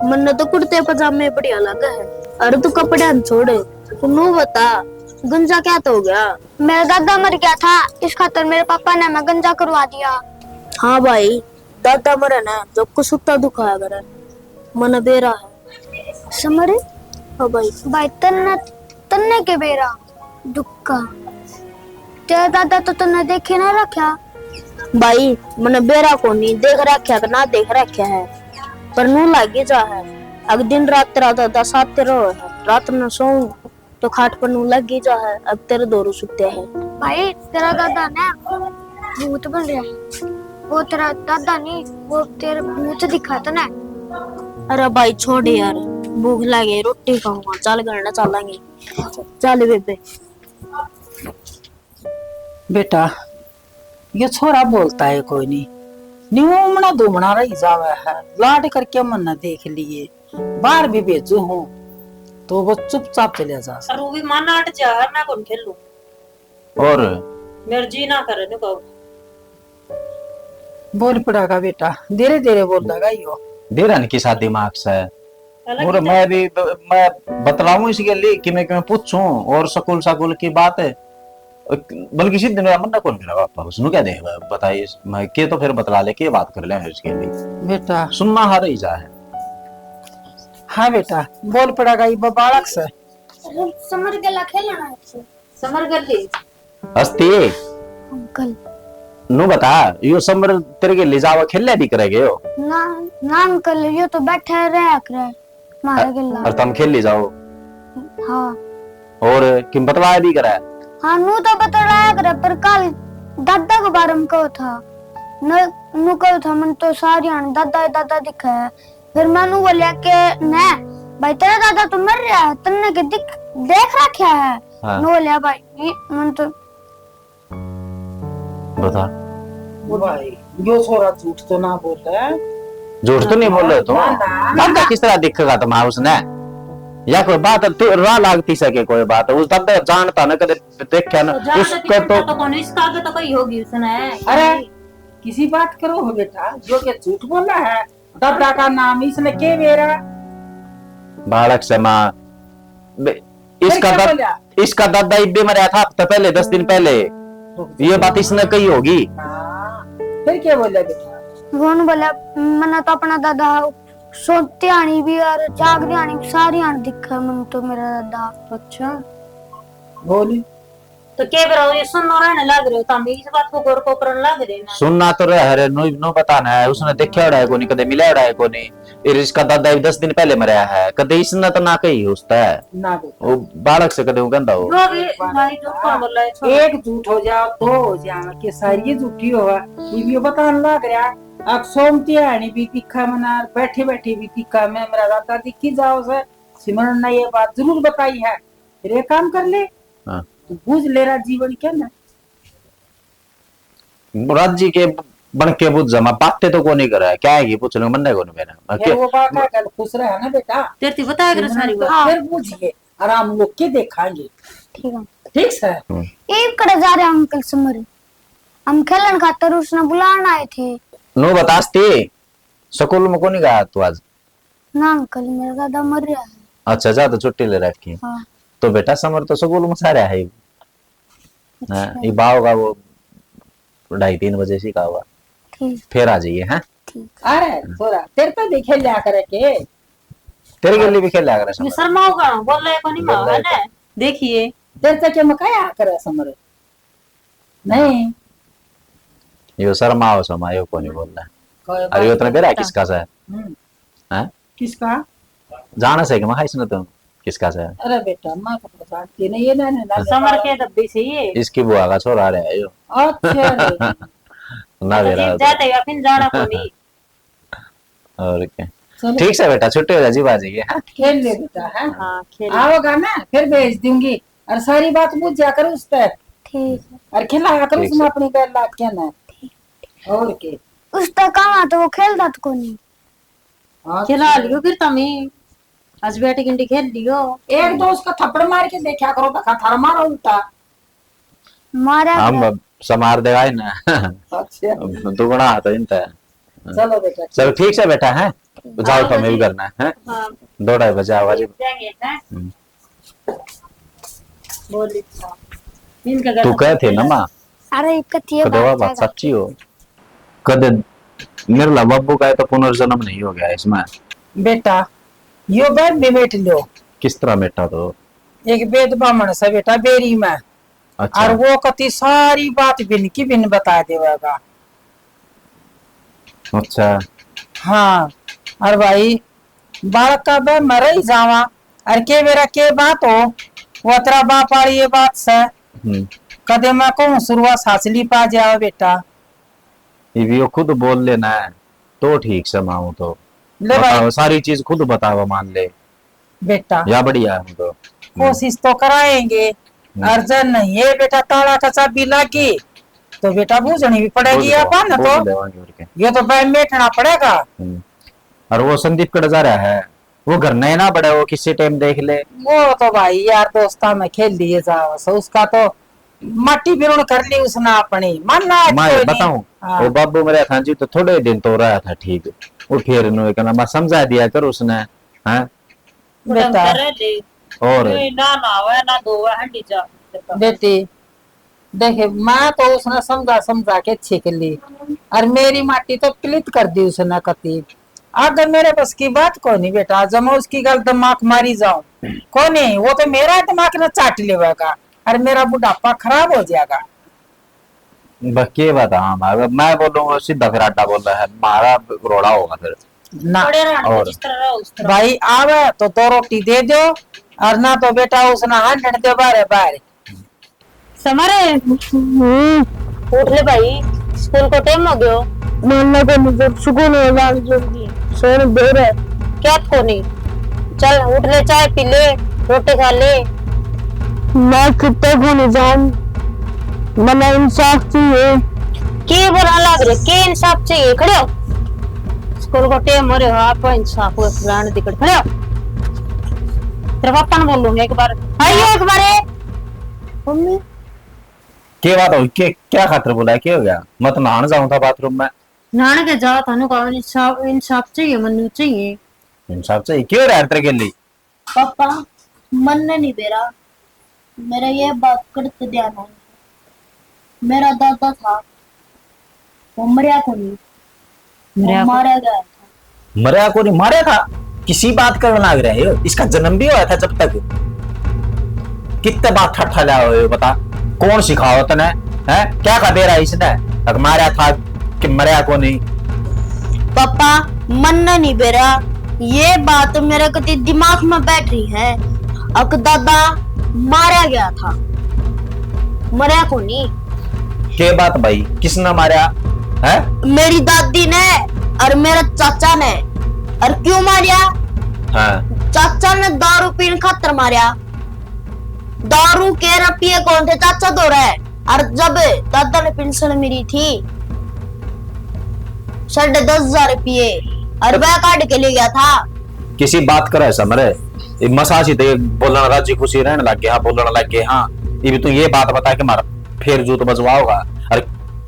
मन्ने तो कुर्ते पजामे बढ़िया लागे है। अरे तू कपड़े न छोड़, तू नू बता, गंजा क्या तो हो गया? मेरा दादा मर गया था, इस खातर मेरे पापा ने हमें गंजा करवा दिया। हाँ भाई, दादा मरे ना, जो कुसुत्ता दुखाया करे, मन्ने बेरा है। समर? हाँ भाई। भाई तन्ने, तन्ने के बेरा दुख का? तेरा दादा तो तन्ने देखे ना रखा। भाई, मन्ने बेरा कोनी, देख रखा कि ना देख रखा है, पर नू लागी जा है। अग दिन रात तेरा दादा साथ तेरा है, रात में सोऊं तो खाट पर नू लागी जा है, अब तेरे दोरू सुत्या है। भाई, तेरा दादा ना भूत बन रहा है। वो तेरा दादा नहीं, वो तेरे भूत दिखा तने। अरे भाई छोड़ यार, भूख लगे, रोटी खाऊंगा, चल घर ना चलेंगे। चल बेबे। बेटा, ये छोरा बोलता है कोई नहीं, न्यू उमड़ा दुमड़ा रही जावे है, लाड करके मन्ने देख लिए, बाहर भी भेजू हूँ तो वो चुपचाप चले जा। और वो भी मन हट जा, मैं कौन खेलूं? और? मेरा जी ना करे, न्यू कहूं। बोल पड़ेगा बेटा, धीरे धीरे बोलेगा यो। डेरा ने किसा दिमाग से। और मैं भी ब-, मैं बतलाऊं इसके लिए कि मैं क्यों पूछूं और स्कूल स्कूल की बात है। बल्कि सीधे मेरा मन ना कौन मेरा पापा, उसने क्या दे बताइए, मैं के तो फिर बतला ले, के बात कर ले इसके लिए। बेटा। सुनना हार ही जा है। हाँ बेटा, बोल पड़ेगा ये बालक से। समर गेला खेलना है। समर गेली। हस्ती। अंकल। नु बता, यो समर तेरे गेली जावा खेले भी करे गयो? ना, ना अंकल, यो तो बैठा रहा करे मारे गेला। और तुम खेली जाओ? हाँ। और किम बतलाया भी करे? हाँ, नु तो बतलाया करे, पर कल दादा के बारे में कहो था। न, नु कहो था, मन तो सारी हाण दादा ही दादा दिखे है। फिर मैं नू बोलिया के, "नै, भाई, तेरा दादा तो मर रहा है, तन्ने के दिख, देख रखा है?" हाँ। नू बोलिया, "भाई, ये मन तो।" बता। ओ भाई, यो छोरा झूठ तो ना बोले? झूठ तो नहीं बोले तो। ना, ना। दादा किस तरह दिखेगा तुम्हारा उसने? या कोई बात तू राह लागती सके, कोई बात उस दादा जानता ना, कदे देखा ना, तो जानता उसको तो। तो कौन, इसका आगे तो कोई होगी उसने। अरे, किसी बात करो हो बेटा, जो के झूठ बोला है, दादा का नाम इसने के बेरा? बालक से माँ, बे-, फिर इसका क्या दाद-, बोला? इसका दादा इब्बे मरा था हफ्ता पहले, दस दिन पहले। रुक जा। ये बात इसने कही होगी। हाँ, फिर क्या बोला बेटा? वो ने बोला, "मन्ने तो अपना दादा सोते आनी भी और जागते आनी भी सारी आन दिखे मन तो मेरा दादा। अच्छा। बोली। तो के बरा ये सुनो रहने लग रहे हो, तो हम इस बात को गौर को करने लग रहे ना। सुनना तो रह रे, नो, नो बताना है, उसने देखा उड़ा है कोनी, कदे मिला उड़ा है कोनी। ये इसका दादा भी दस दिन पहले मरया है, कदे इसने तो ना कही उसता है। ना बेटा। वो बालक से कदे वो कहंदा हो। जो भी भाई जो कौन बोला है, छोड़। एक झूठ हो जाओ, दो हो जाओ, के सारी झूठी हो। ये भी बताने लग रहा, अब सोमती आनी भी दिखा मना, बैठे बैठे भी दिखा, मैं मेरा दादा दिखी जाओ सर, सिमरन ने ये बात जरूर बताई है। फिर एक काम कर ले, हाँ। तू बूझ ले रहा जीवन क्या ना। राजी के बन के बुझ जा, मैं बातें तो कोनी करे, क्या है कि पूछ लो, मन्ने कोनी मेरा। मैं फिर क्या वो बात का गल खुश रहा ना बेटा। तेरे ते बताया करे सारी बात। हाँ। फिर बूझिए, आराम लोग के देखाएंगे। ठीक है। ठीक सर। हम्म। ये कड़े जा रहे अंकल समर, हम खेलन खातर उसने बुलाना आए थे। नो बतास थे, स्कूल में कोनी गया तू आज? ना अंकल, मेरा दादा मर रहा है। अच्छा, जा तो छुट्टी ले रखी। हाँ। तो बेटा समर तो स्कूल में सारा है। अच्छा। हाँ, ये बाव का वो ढाई तीन बजे से का हुआ। ठीक। फिर आ जाइए, हैं? ठीक। अरे छोरा, तेरे पे भी खेल लिया करे के। तेरे के लिए भी खेल लिया करे ये समर। शर्मा होगा, बोल रहे कोनी बोल माँ रहे है ना। देखिए। तेरे से के मकाया करे समर। नहीं। यो शर्मा हो समा, यो कोनी बोल रहा। कोई अरे बात यो इतना नहीं बेरा बेटा। किसका सा है? हम्म। हैं? किसका? जाना से कि मैं इसने तो किसका से है? अरे बेटा, माँ को तो जानती नहीं, ये ना, ना, ना, समर के डब्बे से ये। इसकी बुआ का छोरा रहा है यो। अच्छा रे। ना तो बेरा फिर होता। जाते या फिर जाना को नहीं। और क्या। चलो। ठीक से बेटा, छुट्टी हो जा जी, बाजी के, हाँ? खेल ले बेटा, है? हाँ, खेल ले। आओगा ना, फिर भेज दूंगी। और सारी बात बुझ जा कर उस पर। ठीक है। और खिलाया कर ठीक उसमें से। अपनी गैल लाग के ना। ठीक। और के? उस तक कहाँ तो वो खेलता तो कोनी। हाँ, खिला ठीक। लियो फिर तमी। आज बैठ गिंडी खेल लियो। एक दो उसका थप्पड़ मार के देखा करो, तो खा थारा मारो उल्टा। मारा हम गया। अब समार देगा ही ना। अच्छा। अब दुगना आता इनता है। चलो बेटा, चलो ठीक। ठीक से बेटा, है? जाओ आओ तो मैं भी जी। करना है, हैं? हाँ। दो ढाई बजे आओ जी। देख जाएंगे, हैं? हम्म। बोल इच्छा। इनका घर तू तो कहते ना माँ। अरे, कतिये कदवा बात बात है। सच्ची हो। कदे मेरे ला बाबू का तो पुनर्जन्म नहीं हो गया इसमें। बेटा, यो बैठ भी बैठ लो। किस तरह बेटा तो? एक वेद ब्राह्मण सा बेटा बेरी में। अच्छा। और वो कती सारी बात भिन की भिन बता देवेगा। अच्छा। हाँ, और भाई, बालक का बे मर ही जावा, और के बेरा के बात हो, वो तेरा बाप वाली ये बात से। हम्म। कदे मैं कहूँ शुरुआत सासली पा जाओ बेटा। ये भी वो खुद बोल लेना है, तो ठीक से माऊं तो। ले भाई। बताओ, सारी चीज खुद बताओ, मान ले। बेटा। या बढ़िया है तो। कोशिश तो कराएंगे। हम्म। और जब नहीं है बेटा, ताला का चाबी लागी, तो बेटा बूझनी भी पड़ेगी बूझ लो, अपन बूझ तो। लेवांगे और क्या। ये तो भाई मेटना पड़ेगा। हम्म। और वो संदीप कड़ जा रहा है, वो घर नहीं ना पड़ा, वो किसी टाइम देख ले। वो तो भाई यार दोस्ता में खेल लिए जा, सो उसका तो माटी बिरुण कर ली उसने अपनी, मानना आज मैं कोई नहीं। बताऊं, हाँ। वो बाबू मेरा था जी, तो थोड़े दिन तो रहा था ठीक, वो फिर इन्होंने कहना, मैं समझा दिया कर उसने, हाँ। बेटा। करे ले। और? ए, ना नहावे, ना धोवे, हंडी जा। बेटी, देखे, मैं तो उसने समझा समझा के छीक ली, और मेरी माटी तो पलीत कर दी उसने कती। अगर मेरे बस की बात कोनी बेटा, जब मैं उसकी गल दिमाग मारी जाऊं, कोनी, वो तो मेरा दिमाग ना चाट लेवेगा, और मेरा बुढ़ापा खराब हो जाएगा। बस के बात, हाँ, मैं, मैं बोलूंगा सीधा, फिर आटा बोल रहा है, मारा रोड़ा होगा फिर। ना। पड़े रहने दो, और? जिस तरह रहो, उस तरह। भाई आवे तो दो रोटी दे दो, और ना तो बेटा उसने हांडन दे बारे बारे। समर, हम्म। उठ ले भाई, स्कूल को टाइम हो गयो। मानना को नहीं, जब सुकून हो लाग जल्दी। सोन दे रे। क्या कोनी? चल उठ ले, चाय पी ले, रोटी खा ले। मैं कितने को नहीं जान, मना इंसाफ चाहिए। के बुरा लाग रहे, के इंसाफ चाहिए? खड़े हो। स्कूल को टाइम हो रहा, आप इंसाफ को फलाने दिक्कत। खड़े हो। तेरे पापा ने बोलूंगा एक बार। आइए एक बार। मम्मी। के बात हो? के, क्या खातर बोला है? के हो गया? मैं तो नहाने जाऊं था बाथरूम में। नहाने के जा, थानू का इंसाफ, इंसाफ चाहिए, मन्नू चाहिए। इंसाफ चाहिए? क्यों रहा तेरे के लिए? पापा, मन्ने नहीं बेरा, मेरा ये बात कड़त ध्यान है। मेरा दादा था, वो मरया कोनी, वो मरया को- मारा गया था। मरया को नहीं, मारया था। किसी बात करने लाग रहे हो? इसका जन्म भी होया था जब तक? कितने बात ठट्ठा ला रहे हो, बता? कौन सिखाओ तने? हैं? क्या का बेरा इसने? अक मारया था कि मरया को नहीं? पापा, मन ने नहीं बेरा, ये बात मेरे कति दिमाग में बैठ रही है। अक दादा मारा गया था, मरया को नहीं। के बात भाई, किसने मारया है? मेरी दादी ने और मेरे चाचा ने। और क्यों मारया? हाँ। चाचा ने दारू पीने खातर मारया। दारू के रुपये कौन थे चाचा दो रहे, और जब दादा ने पेंशन मिली थी साढ़े दस हजार रुपये, और वह काट के ले गया था। किसी बात करे समरे, ये मसा सी ते बोलना राजी खुशी रहने लग गए, हाँ, बोलने लग गए, हाँ। ये भी तू ये बात बता के मारा फेर जूत बजवाओगा। अरे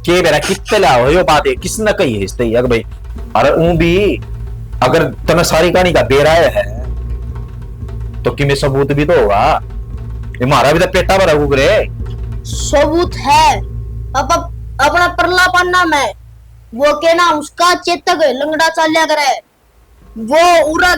के बेरा कितने ला हो यो बात है, किसने कही है इस तई, अक भाई? अरे ऊं भी, अगर तने सारी कहानी का बेरा है तो किमे सबूत भी तो होगा। ये मारा भी तो पेटा भरा कुकरे। सबूत है पापा, अपना परला पाना में वो के नाम उसका चेतक लंगड़ा चाल्या करे। वो उरा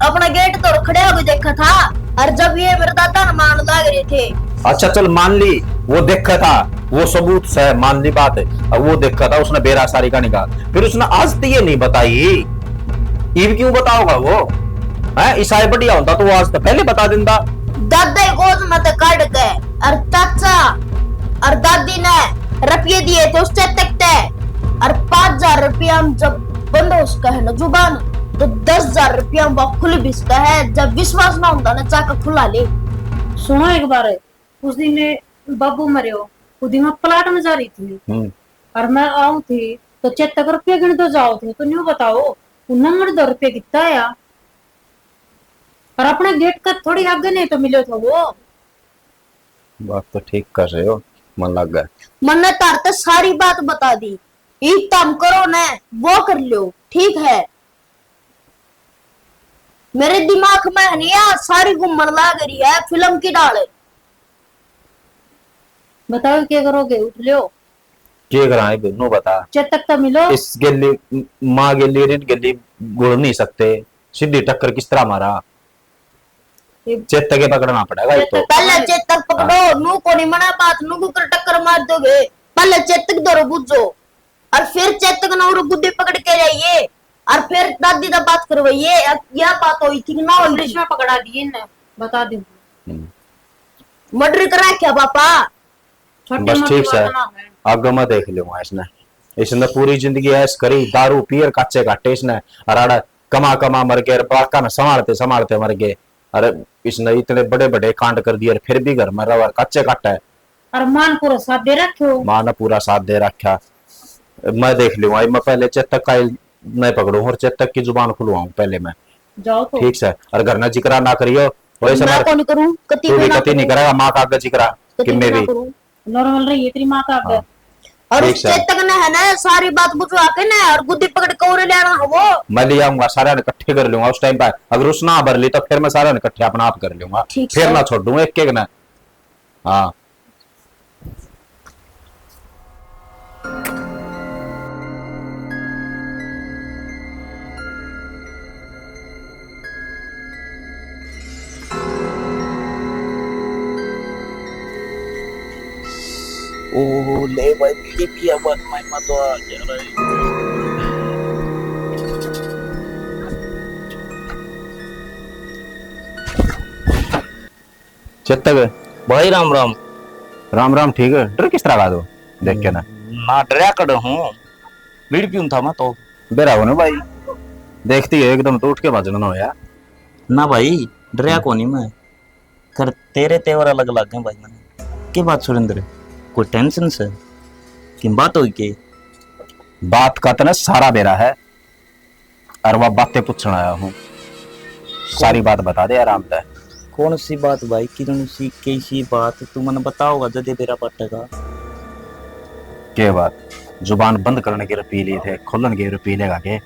अपना गेट तोड़ खड़े होके देखा था, और जब ये मेरे दादा ने मान लाग रहे थे। अच्छा चल मान ली, वो देखा था, वो सबूत से मान ली बात। अब वो देखा था, उसने बेरा सारी कहानी का, फिर उसने आज तो ये नहीं बताई, इब क्यों बताओगा वो? हैं, ईसाई बढ़िया होता तो वो आज तो पहले बता देता। दादा ही गोद में तो काट के और चाचा और दादी ने रुपये दिए थे उस चेतक ते, और पाँच हजार रुपया में जब बंद हो उसका है ना जुबान, तो दस हजार रुपया में वो खुल भी सकता है। जब विश्वास ना होता ना, चाका खुला ले। सुनो एक बार, उस दिन बाबू मरयो, उस दिन मैं प्लाट में जा रही थी हम्म। और मैं आऊं थी तो चेतक रुपये गिण दो जाओ थे, तो न्यू बताओ, वो नंगड़ दो रुपये कितना आया? और अपने गेट का थोड़ी आगे नहीं तो मिलो था वो। बात तो ठीक कर रहे हो, मन लग गया। मन्ने तार ते सारी बात बता दी, ईब तम करो ने वो कर लो, ठीक है? मेरे दिमाग में है नहीं यार, सारी घूमण लाग रही है फिल्म की डाल। बताओ क्या करोगे, उठ लियो। के करा है बेनू बता। चेतक तो मिलो। इस गेली, माँ गेली, रिन गेली घुल नहीं सकते, सीधी टक्कर किस तरह मारा? ये चेतक के पकड़ना पड़ेगा ये तो। पहले चेतक पकड़ो, हाँ। नू कोनी मना बात, नू कुकर टक्कर मार दोगे। पहले चेतक धोरो बुझो, और फिर चेतक ने और गुद्दी पकड़ के जाइए, और फिर दादी दा बात करवाइए, या, या बात हुई थी कि ना हुई थी? पुलिस में पकड़ा दिए ने, बता दूं। हम्म। मर्डर करा क्या पापा? छोटे बस मोटे ठीक से, बात ना है। आगे मैं देख लूंगा इसने। इसने पूरी जिंदगी ऐश करी, दारू पियर काचे काटे इसने, और आड़ा कमा कमा मर गए, और बालका ने संभालते संभालते मर गए। अरे इसने इतने बड़े बड़े कांड कर दिए, और फिर भी घर में रह, काचे काटे। और माँ ने पूरा साथ दे रखे हो। माँ ने पूरा साथ दे रखा। मैं देख लूंगा, मैं पहले चेतक का ही नहीं पकड़ू और चेतक की जुबान खुलवाऊं पहले मैं। जाओ तो। ठीक से, और घर ना जिक्रा ना करियो। वैसे मैं मार कौन करूं? कति तू भी ना कति नहीं करूं। करेगा माँ का आगे जिक्रा। कति कि मैं ना भी करूं। नॉर्मल रही है तेरी माँ का आगे। हाँ। और ठीक उस से। चेतक ने है ना सारी बात बुझवा के ना और गुद्दी पकड़ के उरे ले आना हो वो। मैं ले आऊंगा, सारे ने इकट्ठे कर लूंगा उस टाइम पर। अगर उसने ना भर ली तो फिर मैं सारे ने इकट्ठे अपना आप कर लूंगा। ठीक फिर से। ना छोड़ूंगा एक एक ने। हाँ। ओ ले भाई, बीड़ी पिया बाद में मैं तो आ गया रे। चेतक। भाई राम राम। राम राम, ठीक है? डर किस तरह का तू? देख के ना। ना डरया कड़ हूँ, बीड़ी पीऊँ था मैं तो। डरा हो ना भाई, देखती है एकदम तो उठ के भाजन ना होया। ना भाई, डरया हम्म। कोनी मैं, कर तेरे तेवर अलग लागे भाई मने। के बात सुरेंद्र, कोई टेंशन से? कि बात होई के? बात का तने सारा बेरा है। अरे वा बातें पूछण आया हूँ, सारी बात बता दे आराम तै। कौन सी बात भाई, किरण सी, कैसी बात तू मने बताओगा जदे बेरा पटेगा। के बात? जुबान बंद करने के पी लिए थे, खोलन के पी लेगा के?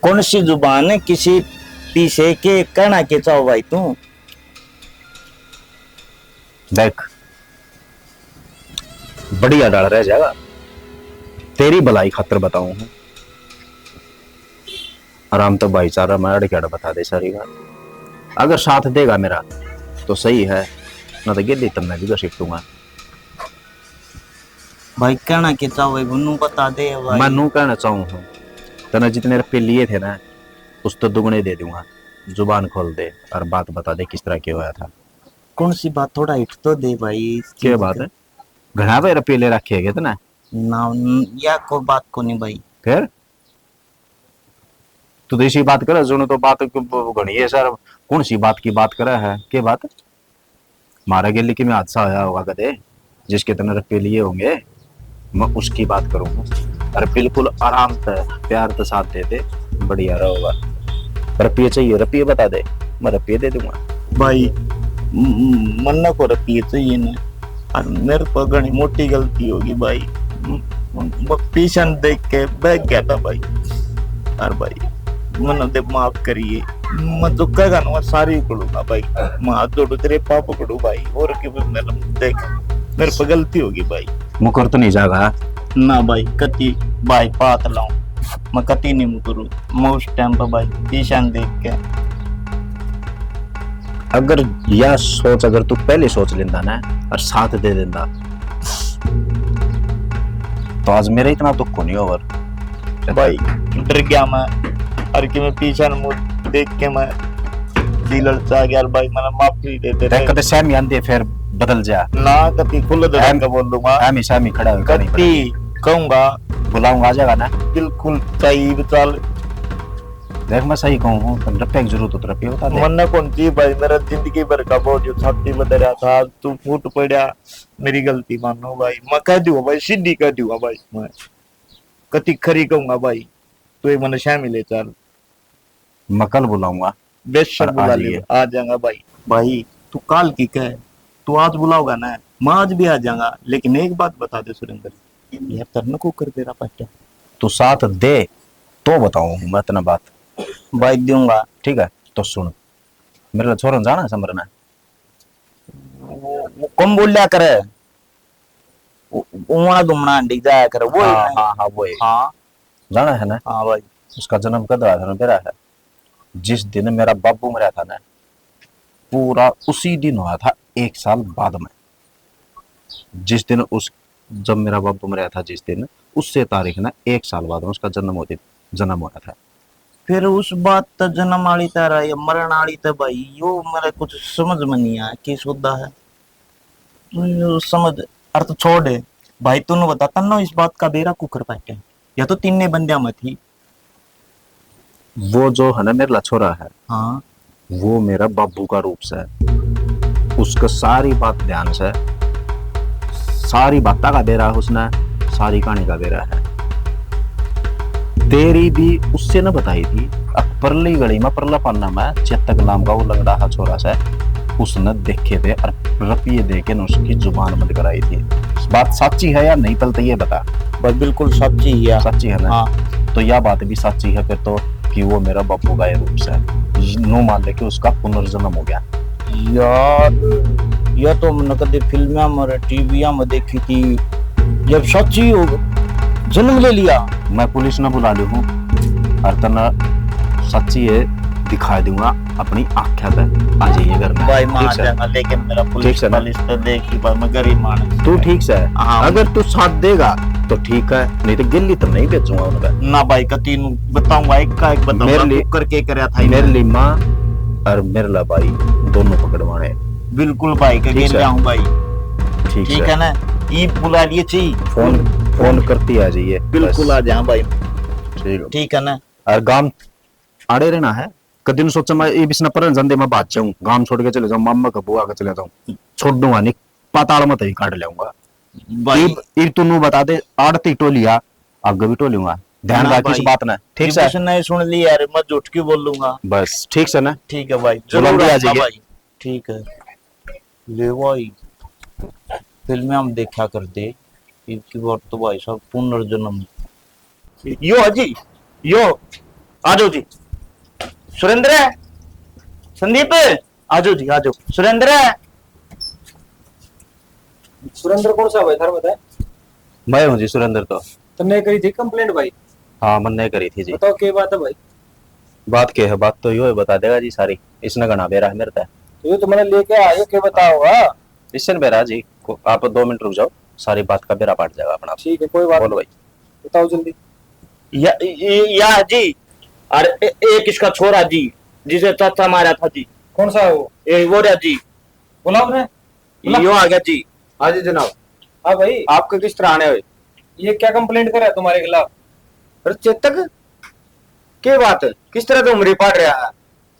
कौन सी जुबान किसी पीछे के कहना के चाहो भाई तू? देख, बढ़िया डाल रह जाएगा। तेरी भलाई खातर बताऊं हूँ। आराम तो भाईचारा में अड़ के अड़ बता दे सारी बात। अगर साथ देगा मेरा तो सही है, ना तो गेली तब मैं भी घसीटूंगा। भाई, कहना के चाहो भाई, नू बता दे भाई। मैं नू कहना चाहूँ हूँ, तने जितने रुपये लिए थे ना, उस तो दुगने दे दूंगा। जुबान खोल दे और बात बता दे किस तरह के होया था। कौन सी बात, थोड़ा हिट तो दे भाई। क्या बात है? घणा भाई रुपये ले रखे है कितना? ना, न-, या को बात को नहीं भाई। फिर तू तो इसी बात करे, सुनो तो बात क-, ब-, घणी है सर। कौन सी बात की बात करे है? के बात? मारे गेली के में हादसा होया होगा कदे, जिसके तने रुपये लिए होंगे, मैं उसकी बात करूँ हूँ। अरे बिल्कुल आराम से, प्यार से साथ दे दे, बढ़िया रहोगा। रुपये चाहिए, रुपये बता दे, मैं रुपये दे दूंगा। भाई, म-, म-, मन्ना को रुपये चाहिए ना, और मेरे पर घणी मोटी गलती होगी भाई। म-, म-, मैं पीछे न देख के बह गया था भाई। और भाई, मन्ना दे माफ करिए, मैं तो कहेगा ना, मैं सारी पकड़ूंगा भाई। मैं हाथ जोड़ू, तेरे पाँव पकड़ू भाई, और के मेरे, देख, मेरे पे गलती होगी भाई। मुकर तो नहीं जागा? ना भाई, कती भाई पात लाऊं, मैं कती नहीं मुकरू। मैं उस टाइम पे भाई पीछे न देख के। अगर या सोच, अगर तू पहले सोच लेंदा ना और साथ दे देंदा, तो आज मेरा इतना दुख को नहीं होगा। भाई, डर गया मैं, और कि मैं पीछे न मुड़ देख के मैं दिल ललचा गया भाई, मैंने माफी दे दे। देख, कदे सहमी आंदे फिर बदल जा। ना, कती खुल दे के बोल दूंगा। सहमी, सहमी खड़ा हो, कती कहूंगा। बुलाऊंगा, आ जाएगा ना? बिल्कुल सही विचार। देख, मैं सही कहूँ हूँ, तुम रुपये की जरूरत हो तो रुपये बता दे। मन्ने कौन सी भाई, मेरा जिंदगी भर का बोझ छाती में धरा था, आज तू फूट पड़ा, मेरी गलती मानो भाई। मैं कह दूंगा भाई, सीधी कह दूंगा भाई, मैं कती खरी कहूंगा भाई। तू एक मन्ने सहमी ले चल। मैं कल बुलाऊंगा। बेशक बुला ले, आ जाऊंगा भाई। भाई, तू काल की कह, तू आज बुलाओगा ना, मैं आज भी आ जाऊंगा, लेकिन एक बात बता दे सुरेंद्र, यार, तरन को कर दे रहा पाटा। तू साथ दे तो बताऊं मैं इतना बात। भाई, दूंगा। ठीक है, तो सुन, मेरे छोरा जाना है समरना। वो, वो कम बोल्या करे, वो, वो वाला घूमना अंडी जाया करे, वो ही हाँ, ना? हाँ, हाँ, वो ही। हाँ। जाना है ना? हाँ भाई। उसका जन्म कद होया था ना, बेरा है? जिस दिन मेरा बाबू मरा था ना, पूरा उसी दिन हुआ था, एक साल बाद में। जिस दिन उस, जब मेरा बाबू मरा था जिस दिन, उससे तारीख ना एक साल बाद में उसका जन्म होती, जन्म हुआ था। फिर उस बात तो जन्म आली तरह या मरण आली तो भाई, यो मेरे कुछ समझ में नहीं आया, के सौदा है। तू समझ, अरे तो छोड़ भाई, तूने बता, तन्नो इस बात का बेरा कुकर पाटे, या तो तीन बंदिया में थी। वो जो है ना मेरा छोरा है, हाँ। वो मेरा बाबू का रूप से, उसका सारी बात ध्यान से, सारी बातें का बेरा है उसने, सारी कहानी का बेरा है। तेरी भी उससे ना बताई थी, अक परली गली में, परला पाना में चेतक नाम का वो लंगड़ा हा छोरा से, उसने देखे थे और रुपये दे के न उसकी जुबान बंद कराई थी। बात साची है या नहीं, पहले तो ये बता। बात बिल्कुल साची ही है। साची है ना? हाँ। तो यह बात भी साची है फिर तो, कि वो मेरा बापू का ही रूप से, नो मान ले कि उसका पुनर्जन्म हो गया। यार, यह तो हमने कभी फिल्म में और टीवी में देखी थी, जब सच्ची हो जन्म ले लिया। मैं पुलिस ने बुला लूँ हूँ और तन्ने सच्ची है दिखा दूंगा अपनी आंखें पे। आ जाइए घर में। भाई, मैं आ जाऊंगा, लेकिन मेरा पुलिस, ठीक से ना? पुलिस तो देखी, पर मैं गरीब मानस। तू ठीक से? हाँ। अगर तू साथ देगा तो ठीक है, नहीं तो गेली तो नहीं बेचूंगा उनका। ना भाई, कती नु बताऊंगा, एक का एक बताऊंगा, मेरे लिए, कुकर के करया था मेरे लिए माँ और मेरे ला भाई दोनों पकड़वाने। बिल्कुल भाई, के ठीक गेले से? आऊं भाई। ठीक ठीक से। है ना? ई बुला लिए ची। फोन, फोन करती आ जाइए। बिल्कुल बस। आ जाऊं भाई। ठीक है। ठीक है ना? और गांव आड़े रहना है। कदी नु सोचा मैं इब इसने परन जांदे मैं भाज जाऊं, गांव छोड़ के चले जाऊं, मामा का बुआ के चले जाऊं, छोड़ूंगा नहीं, पाताल में तभी काट लेऊंगा। भाई। इब, इब तू नू बता दे, आड़ती टोलिया, आगे भी टोलूंगा। ध्यान ना रख इस भाई। बात ने, ठीक इब से? इसने सुन ली यार, मैं झूठ क्यों बोलूंगा? बस, ठीक से ना? ठीक है भाई, बुलाऊंगा जरूर आ आऊंगा जाइए। भाई। ठीक है। ले भाई, फिल्में हम देखा करते, इनकी बार तो भाई साहब पुनर्जन्म। यो है जी, यो, आ जाओ जी। सुरेंद्र, संदीप, आ जाओ जी, आ जाओ। सुरेंद्र। सुरेंद्र कौन सा भाई थारा बताए? मैं हूँ जी सुरेंद्र तो। तन्ने करी थी कंप्लेंट भाई? हाँ, मन्ने करी थी जी। बताओ, के बात है भाई? बात के है? बात तो यो है, बता देगा जी सारी। इसने घना बेरा है मेरे तै। तो यो तो मैंने लेके आयो, के बताओगा? इसने बेरा जी, को-, आप दो मिनट रुक जाओ, सारी बात का बेरा पाट जाएगा अपना। ठीक है, कोई बात बोलो नहीं। भाई। बताओ जल्दी। या, या, या जी, और ए-, एक इसका छोरा जी, जिसे चाचा मारा था जी। कौन सा है वो? ये वो रहा जी। बुलाओ ने। बुला। यो आ गया जी। हाँ जी जनाब। हाँ भाई। आपका किस तरह आने हुए? ये क्या कंप्लेंट करा है तुम्हारे खिलाफ? अरे चेतक, के बात है? किस तरह तो उमरी पाड़ रहा है?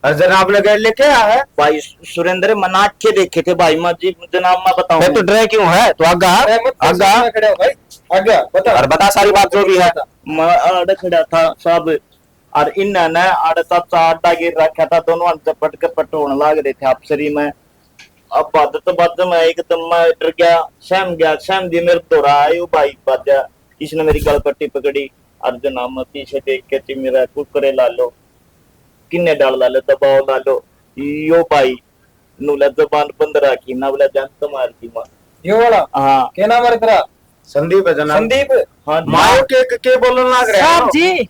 अरे जनाब ने गैर लेके आया है? भाई सुरेंद्र, मना के देखे थे भाई, मैं जी, जनाब मैं बताऊं। फिर तू डरे क्यों है? तू आगा, अरे मत आगा। मैं खड़ा हूँ भाई, आगा बता। और बता सारी बात जो भी है। मैं आड़े खड़ा था साहब, और इन्होंने आड़े चाचा अड्डा गिर रखा था, दोनों हाथ झपट के पट होने लाग रहे थे आपसरी में। अब बात तो बात में एकदम मैं डर गया, सहम गया, सहम दिए मेरे दौरा आयो भाई बाजा, इसने मेरी गल पट्टी पकड़ी, और जनाब मैं पीछे देख के ची मेरा कुकरे ला लो, किन्ने डाल ला लो, दबाव ला लो, यो भाई नूला जबान बंद राखी ना, बोला जान तो मार दी मां। यो वाला? हाँ। क्या नाम है तेरा? संदीप है जनाब। संदीप? हाँ जी। मायो के, के, के बोलन लाग रहे साहब हो? जी,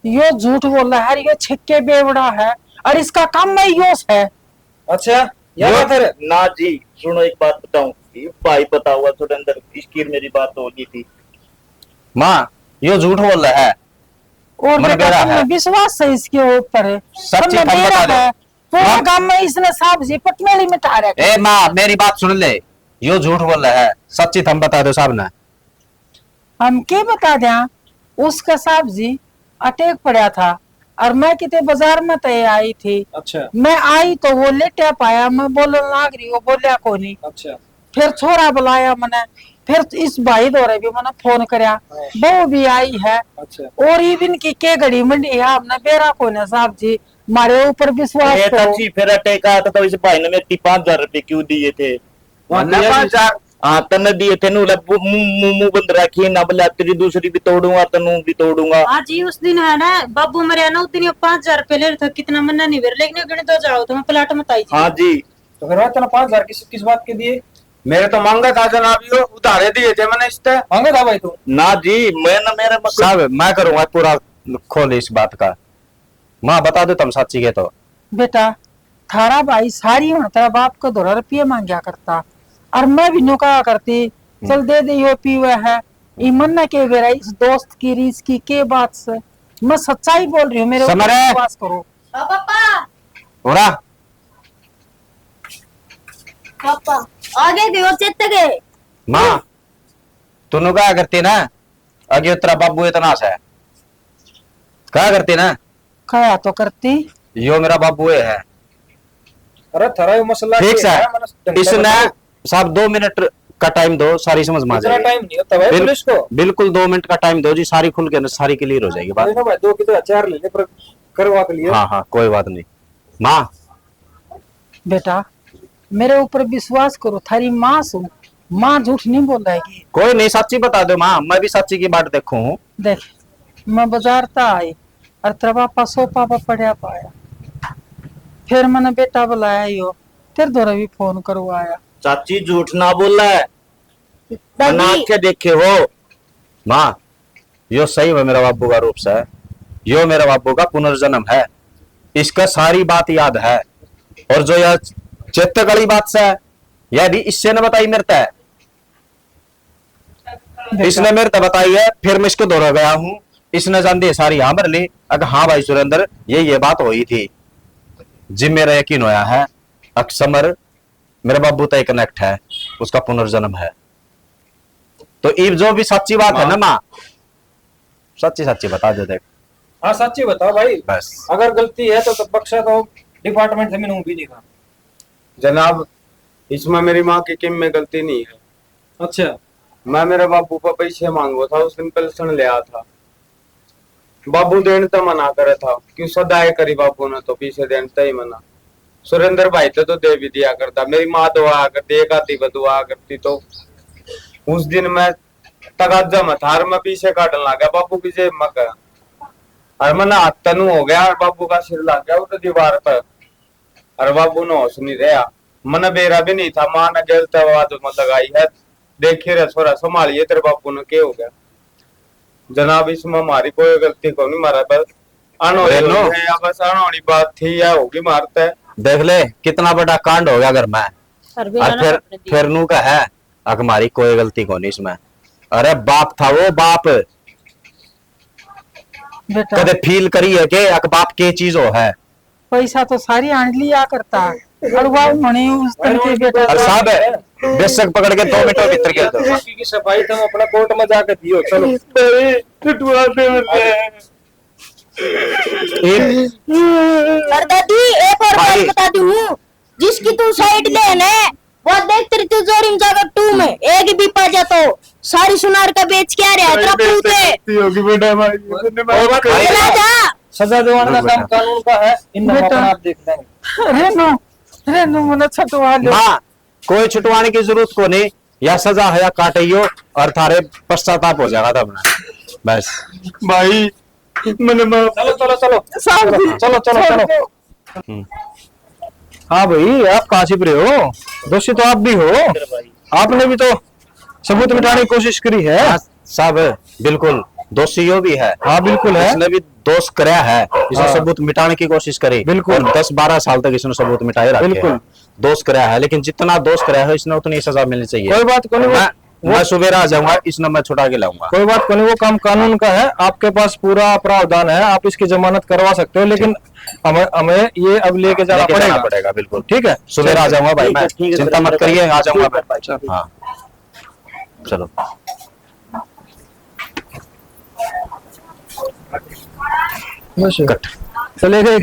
यो झूठ बोल रहा है, यो छिक्के बेवड़ा है, और इसका काम में योस है। अच्छा, या यो बात है? ना जी, सुनो एक बात बताऊं, ये भाई बताओ, थोड़े अंदर इसकी मेरी बात हो गई थी। माँ, यो झूठ बोल रहा है। और मर बेटा, बेरा तुमने है। विश्वास है इसके ऊपर। सच्ची तुमने थम बेरा बता दो। है। पूरा माँ। गांव में इसने साहब जी पटमेली मिटा रहे। ए माँ, मेरी बात सुन ले, यो झूठ बोल रहा है, सच्ची थम बता दो साहब ने। हम के बता दें, उसका साहब जी अटैक पड़ा था और मैं किते बाजार में तय आई थी। अच्छा। मैं आई तो वो लेटा पाया, मैं बोलन लाग रही, वो बोलिया कोनी। अच्छा। फिर छोरा बुलाया मने, फिर इस भाई धोरे भी मने फोन करया, हाँ। बहू भी आई है। अच्छा। और इवन की के घड़ी मंडी है, हमने बेरा कोने साहब जी, मारे ऊपर विश्वास ए, करो। चाची, फिर अटैक आया था तो इस भाई ने मेरे पाँच हजार रुपए क्यों दिए थे? वहाँ मन्ने दिया पाँच हजार। हाँ, तन्ने दिए थे, नू ले, मुंह, मुंह, मुंह बंद रखी ना, बोला, "तेरी दूसरी भी तोड़ूंगा, तन्नू भी तोड़ूंगा।" हाँ जी, उस दिन है ना, बाबू मरया ना, उस दिन ये पाँच हजार रुपए ले लेता, कितना मन्ना नहीं बेर, लेकिन गिण दो जाओ, तुम्हें प्लाट मत आई जी। हाँ जी। तो फिर वह तन्ने पाँच हजार किस, किस बात के दिए? मेरे तो मांगा था जनाब, यो उधारे दिए थे मैंने इससे। मांगा था भाई तू? ना जी, मैं ना, मेरे मतलब साहब, मैं करूंगा पूरा खोल इस बात का। माँ, बता दो तुम साची के तो। बेटा, थारा भाई सारी उन तेरा बाप को धोरा रुपये मांग्या करता, और मैं भी नु कहा करती, हम्म। चल दे दे, यो पीवे है। ई मन्ना के बेरा इस दोस्त की रीस की के बात से, मैं सच्चाई बोल रही हूँ, मेरे ऊपर समरे। विश्वास करो। हाँ पापा। हो रहा? पापा, आगे गए और चेत गए। माँ, तू नु कहा करती ना, अगे तेरा बाबू इतना सा है। कहा करती ना? कहा तो करती। यो मेरा बाबू ये है। अरे थारा यो मसला ठीक के सा है, है? मैंने ढंग से इसने बताओ। साहब दो मिनट का टाइम दो, सारी समझ में आ इतना जाएगी। टाइम नहीं होता भाई बिल-, पुलिस को। बिल्कुल दो मिनट का टाइम दो जी, सारी खुल के ना, सारी क्लियर हो जाएगी बात। अरे ना भाई, दो की तो चार ले ले, पर करवा के लिए। हाँ, हाँ, कोई बात नहीं। माँ। बेटा, मेरे ऊपर विश्वास करो, थारी माँ सू, माँ झूठ नहीं बोलेगी। कोई नहीं, साची बता दो माँ, मैं भी साची की बाट देखूं हूँ। देख, मैं बाजार ता आई और तेरा पापा सोफा पर पड़ा पाया, फिर मैंने बेटा बुलाया, यो तेरे धोरे भी फोन करवाया। चाची झूठ ना बोले, दादी। मना के देखे हो। माँ, यो सही में मेरा बाबू का रूप से, यो मेरा बाबू का पुनर्जन्म है। इसका सारी बात याद है। और जो यह चेतक वाली बात से, यह भी इससे ने बताई मेरे तै। देखा। इसने मेरे तै बताई है, फिर मैं इसके धोरे गया हूँ। इसने जान दी सारी हाँ भर ली। अगर हाँ भाई सुरेंद्र, ये, ये बात हुई थी। जिम मेरा यकीन होया है, अक्समर मेरे बाबू तय कनेक्ट है, उसका पुनर्जन्म है। तो इब जो भी सच्ची बात है ना माँ, सच्ची सच्ची बता दे देख। हाँ, सच्ची बताओ भाई। बस। अगर गलती है तो, तो बख्शा तो डिपार्टमेंट से मैंने भी नहीं कहा। जनाब, इसमें मेरी माँ की किम में गलती नहीं है। अच्छा। मैं मेरे बाबू पर पैसे मांगो था, उस दिन पेलसन ले आया था। बाबू देण तै मना करे था, क्यों सदाए करी बाबू ने तो पीछे देण तै ही मना। सुरेंद्र भाई तै तो दे भी दिया करता, मेरी माँ दो आया करती, एक आधी बदू आया करती। तो उस दिन मैं तगाजा में था, मैं पीछे काटन लग गया बाबू की जेब में का। और मैंने हाथ तनु हो गया और बाबू का सिर लग गया उधर दीवार पर। अरे बाबू ने होश नहीं रहा, मने बेरा भी नहीं था, माँ ने गलत आवाज में लगाई है, "देखिए रे छोरा, संभालिए, तेरे बाबू ने के हो गया?" जनाब, इसमें हमारी कोई गलती को नहीं, मारा बस अनहोनी रेनू। हुई है, या बस अनहोनी बात थी, या होगी मारता है। देख ले, कितना बड़ा कांड हो गया घर में। और और फिर, फिर नू का है, अक मारी कोई गलती को नहीं इसमें। अरे बाप था वो, बाप। बेटा। कदे फील करी है के अक बाप के चीज हो है? पैसा तो सारी आंट लिया करता, और वो होने उस दिन के बेटा। और साहब, बेशक पकड़ के दो मिनट में भीतर खेल दो। बाकी की सफाई तुम अपना कोर्ट में जाके दियो, चलो। भाई, छुटवा दे मुझे। एक परदादी, एक और बात भाई। बता दूं, जिसकी तू साइड ले ना, वो देख तेरी तिजोरी में जाकर टू में एक भी पा जा तो सारी सुनार का बेच क्या रहा है तेरा पूत है। गलती होगी बेटा भाई, मैंने माफ और कर भाई। दिया। चला जा। सजा दिवाने का काम बेटा। कानून का है, इन बेटा। अपना आप देख लेंगे। रेनू, रेनू, मने छुटवा ले। माँ, कोई छुटवाने की जरूरत को नहीं, या सजा है या काटे यो, और थारे पश्चाताप हो जाएगा तब ना। बस। भाई, मैंने माफ चलो, चलो, चलो। साहब जी, चलो, चलो, छोड़ चलो। दो। हम्म। हाँ भाई, आप कहाँ छिप रहे हो? दोषी तो आप भी हो, आपने भी तो सबूत मिटाने की कोशिश करी है। हाँ, साहब, बिल्कुल, दोषी यो भी है। हाँ, बिल्कुल है। इसने भी दोष करया है, इसने हाँ। सबूत मिटाने की कोशिश करी। बिल्कुल। और दस बारह साल तक इसने सबूत मिटाए रखे बिल्कुल। हैं। दोष करया है, लेकिन जितना दोष करया है, इसने उतनी सजा मिलनी चाहिए। कोई बात कोनी, वो मैं, वो मैं सुबेरा आ जाऊंगा, इसने मैं छुटा के लाऊंगा। कोई बात कोनी, वो काम कानून का है, आपके पास पूरा प्रावधान है, आप इसकी जमानत करवा सकते हो, लेकिन ठीक। हमें, हमें ये अब लेके जाना लेके जाना पड़ेगा। पड़ेगा, बिल्कुल। ठीक है? सुबेरा आ जाऊंगा भाई, ठीक है, मैं ठीक है, चिंता मत करिए, आ जाऊंगा मैं। ठीक है, भाई। हाँ, चलो। बस। कट। चले गए।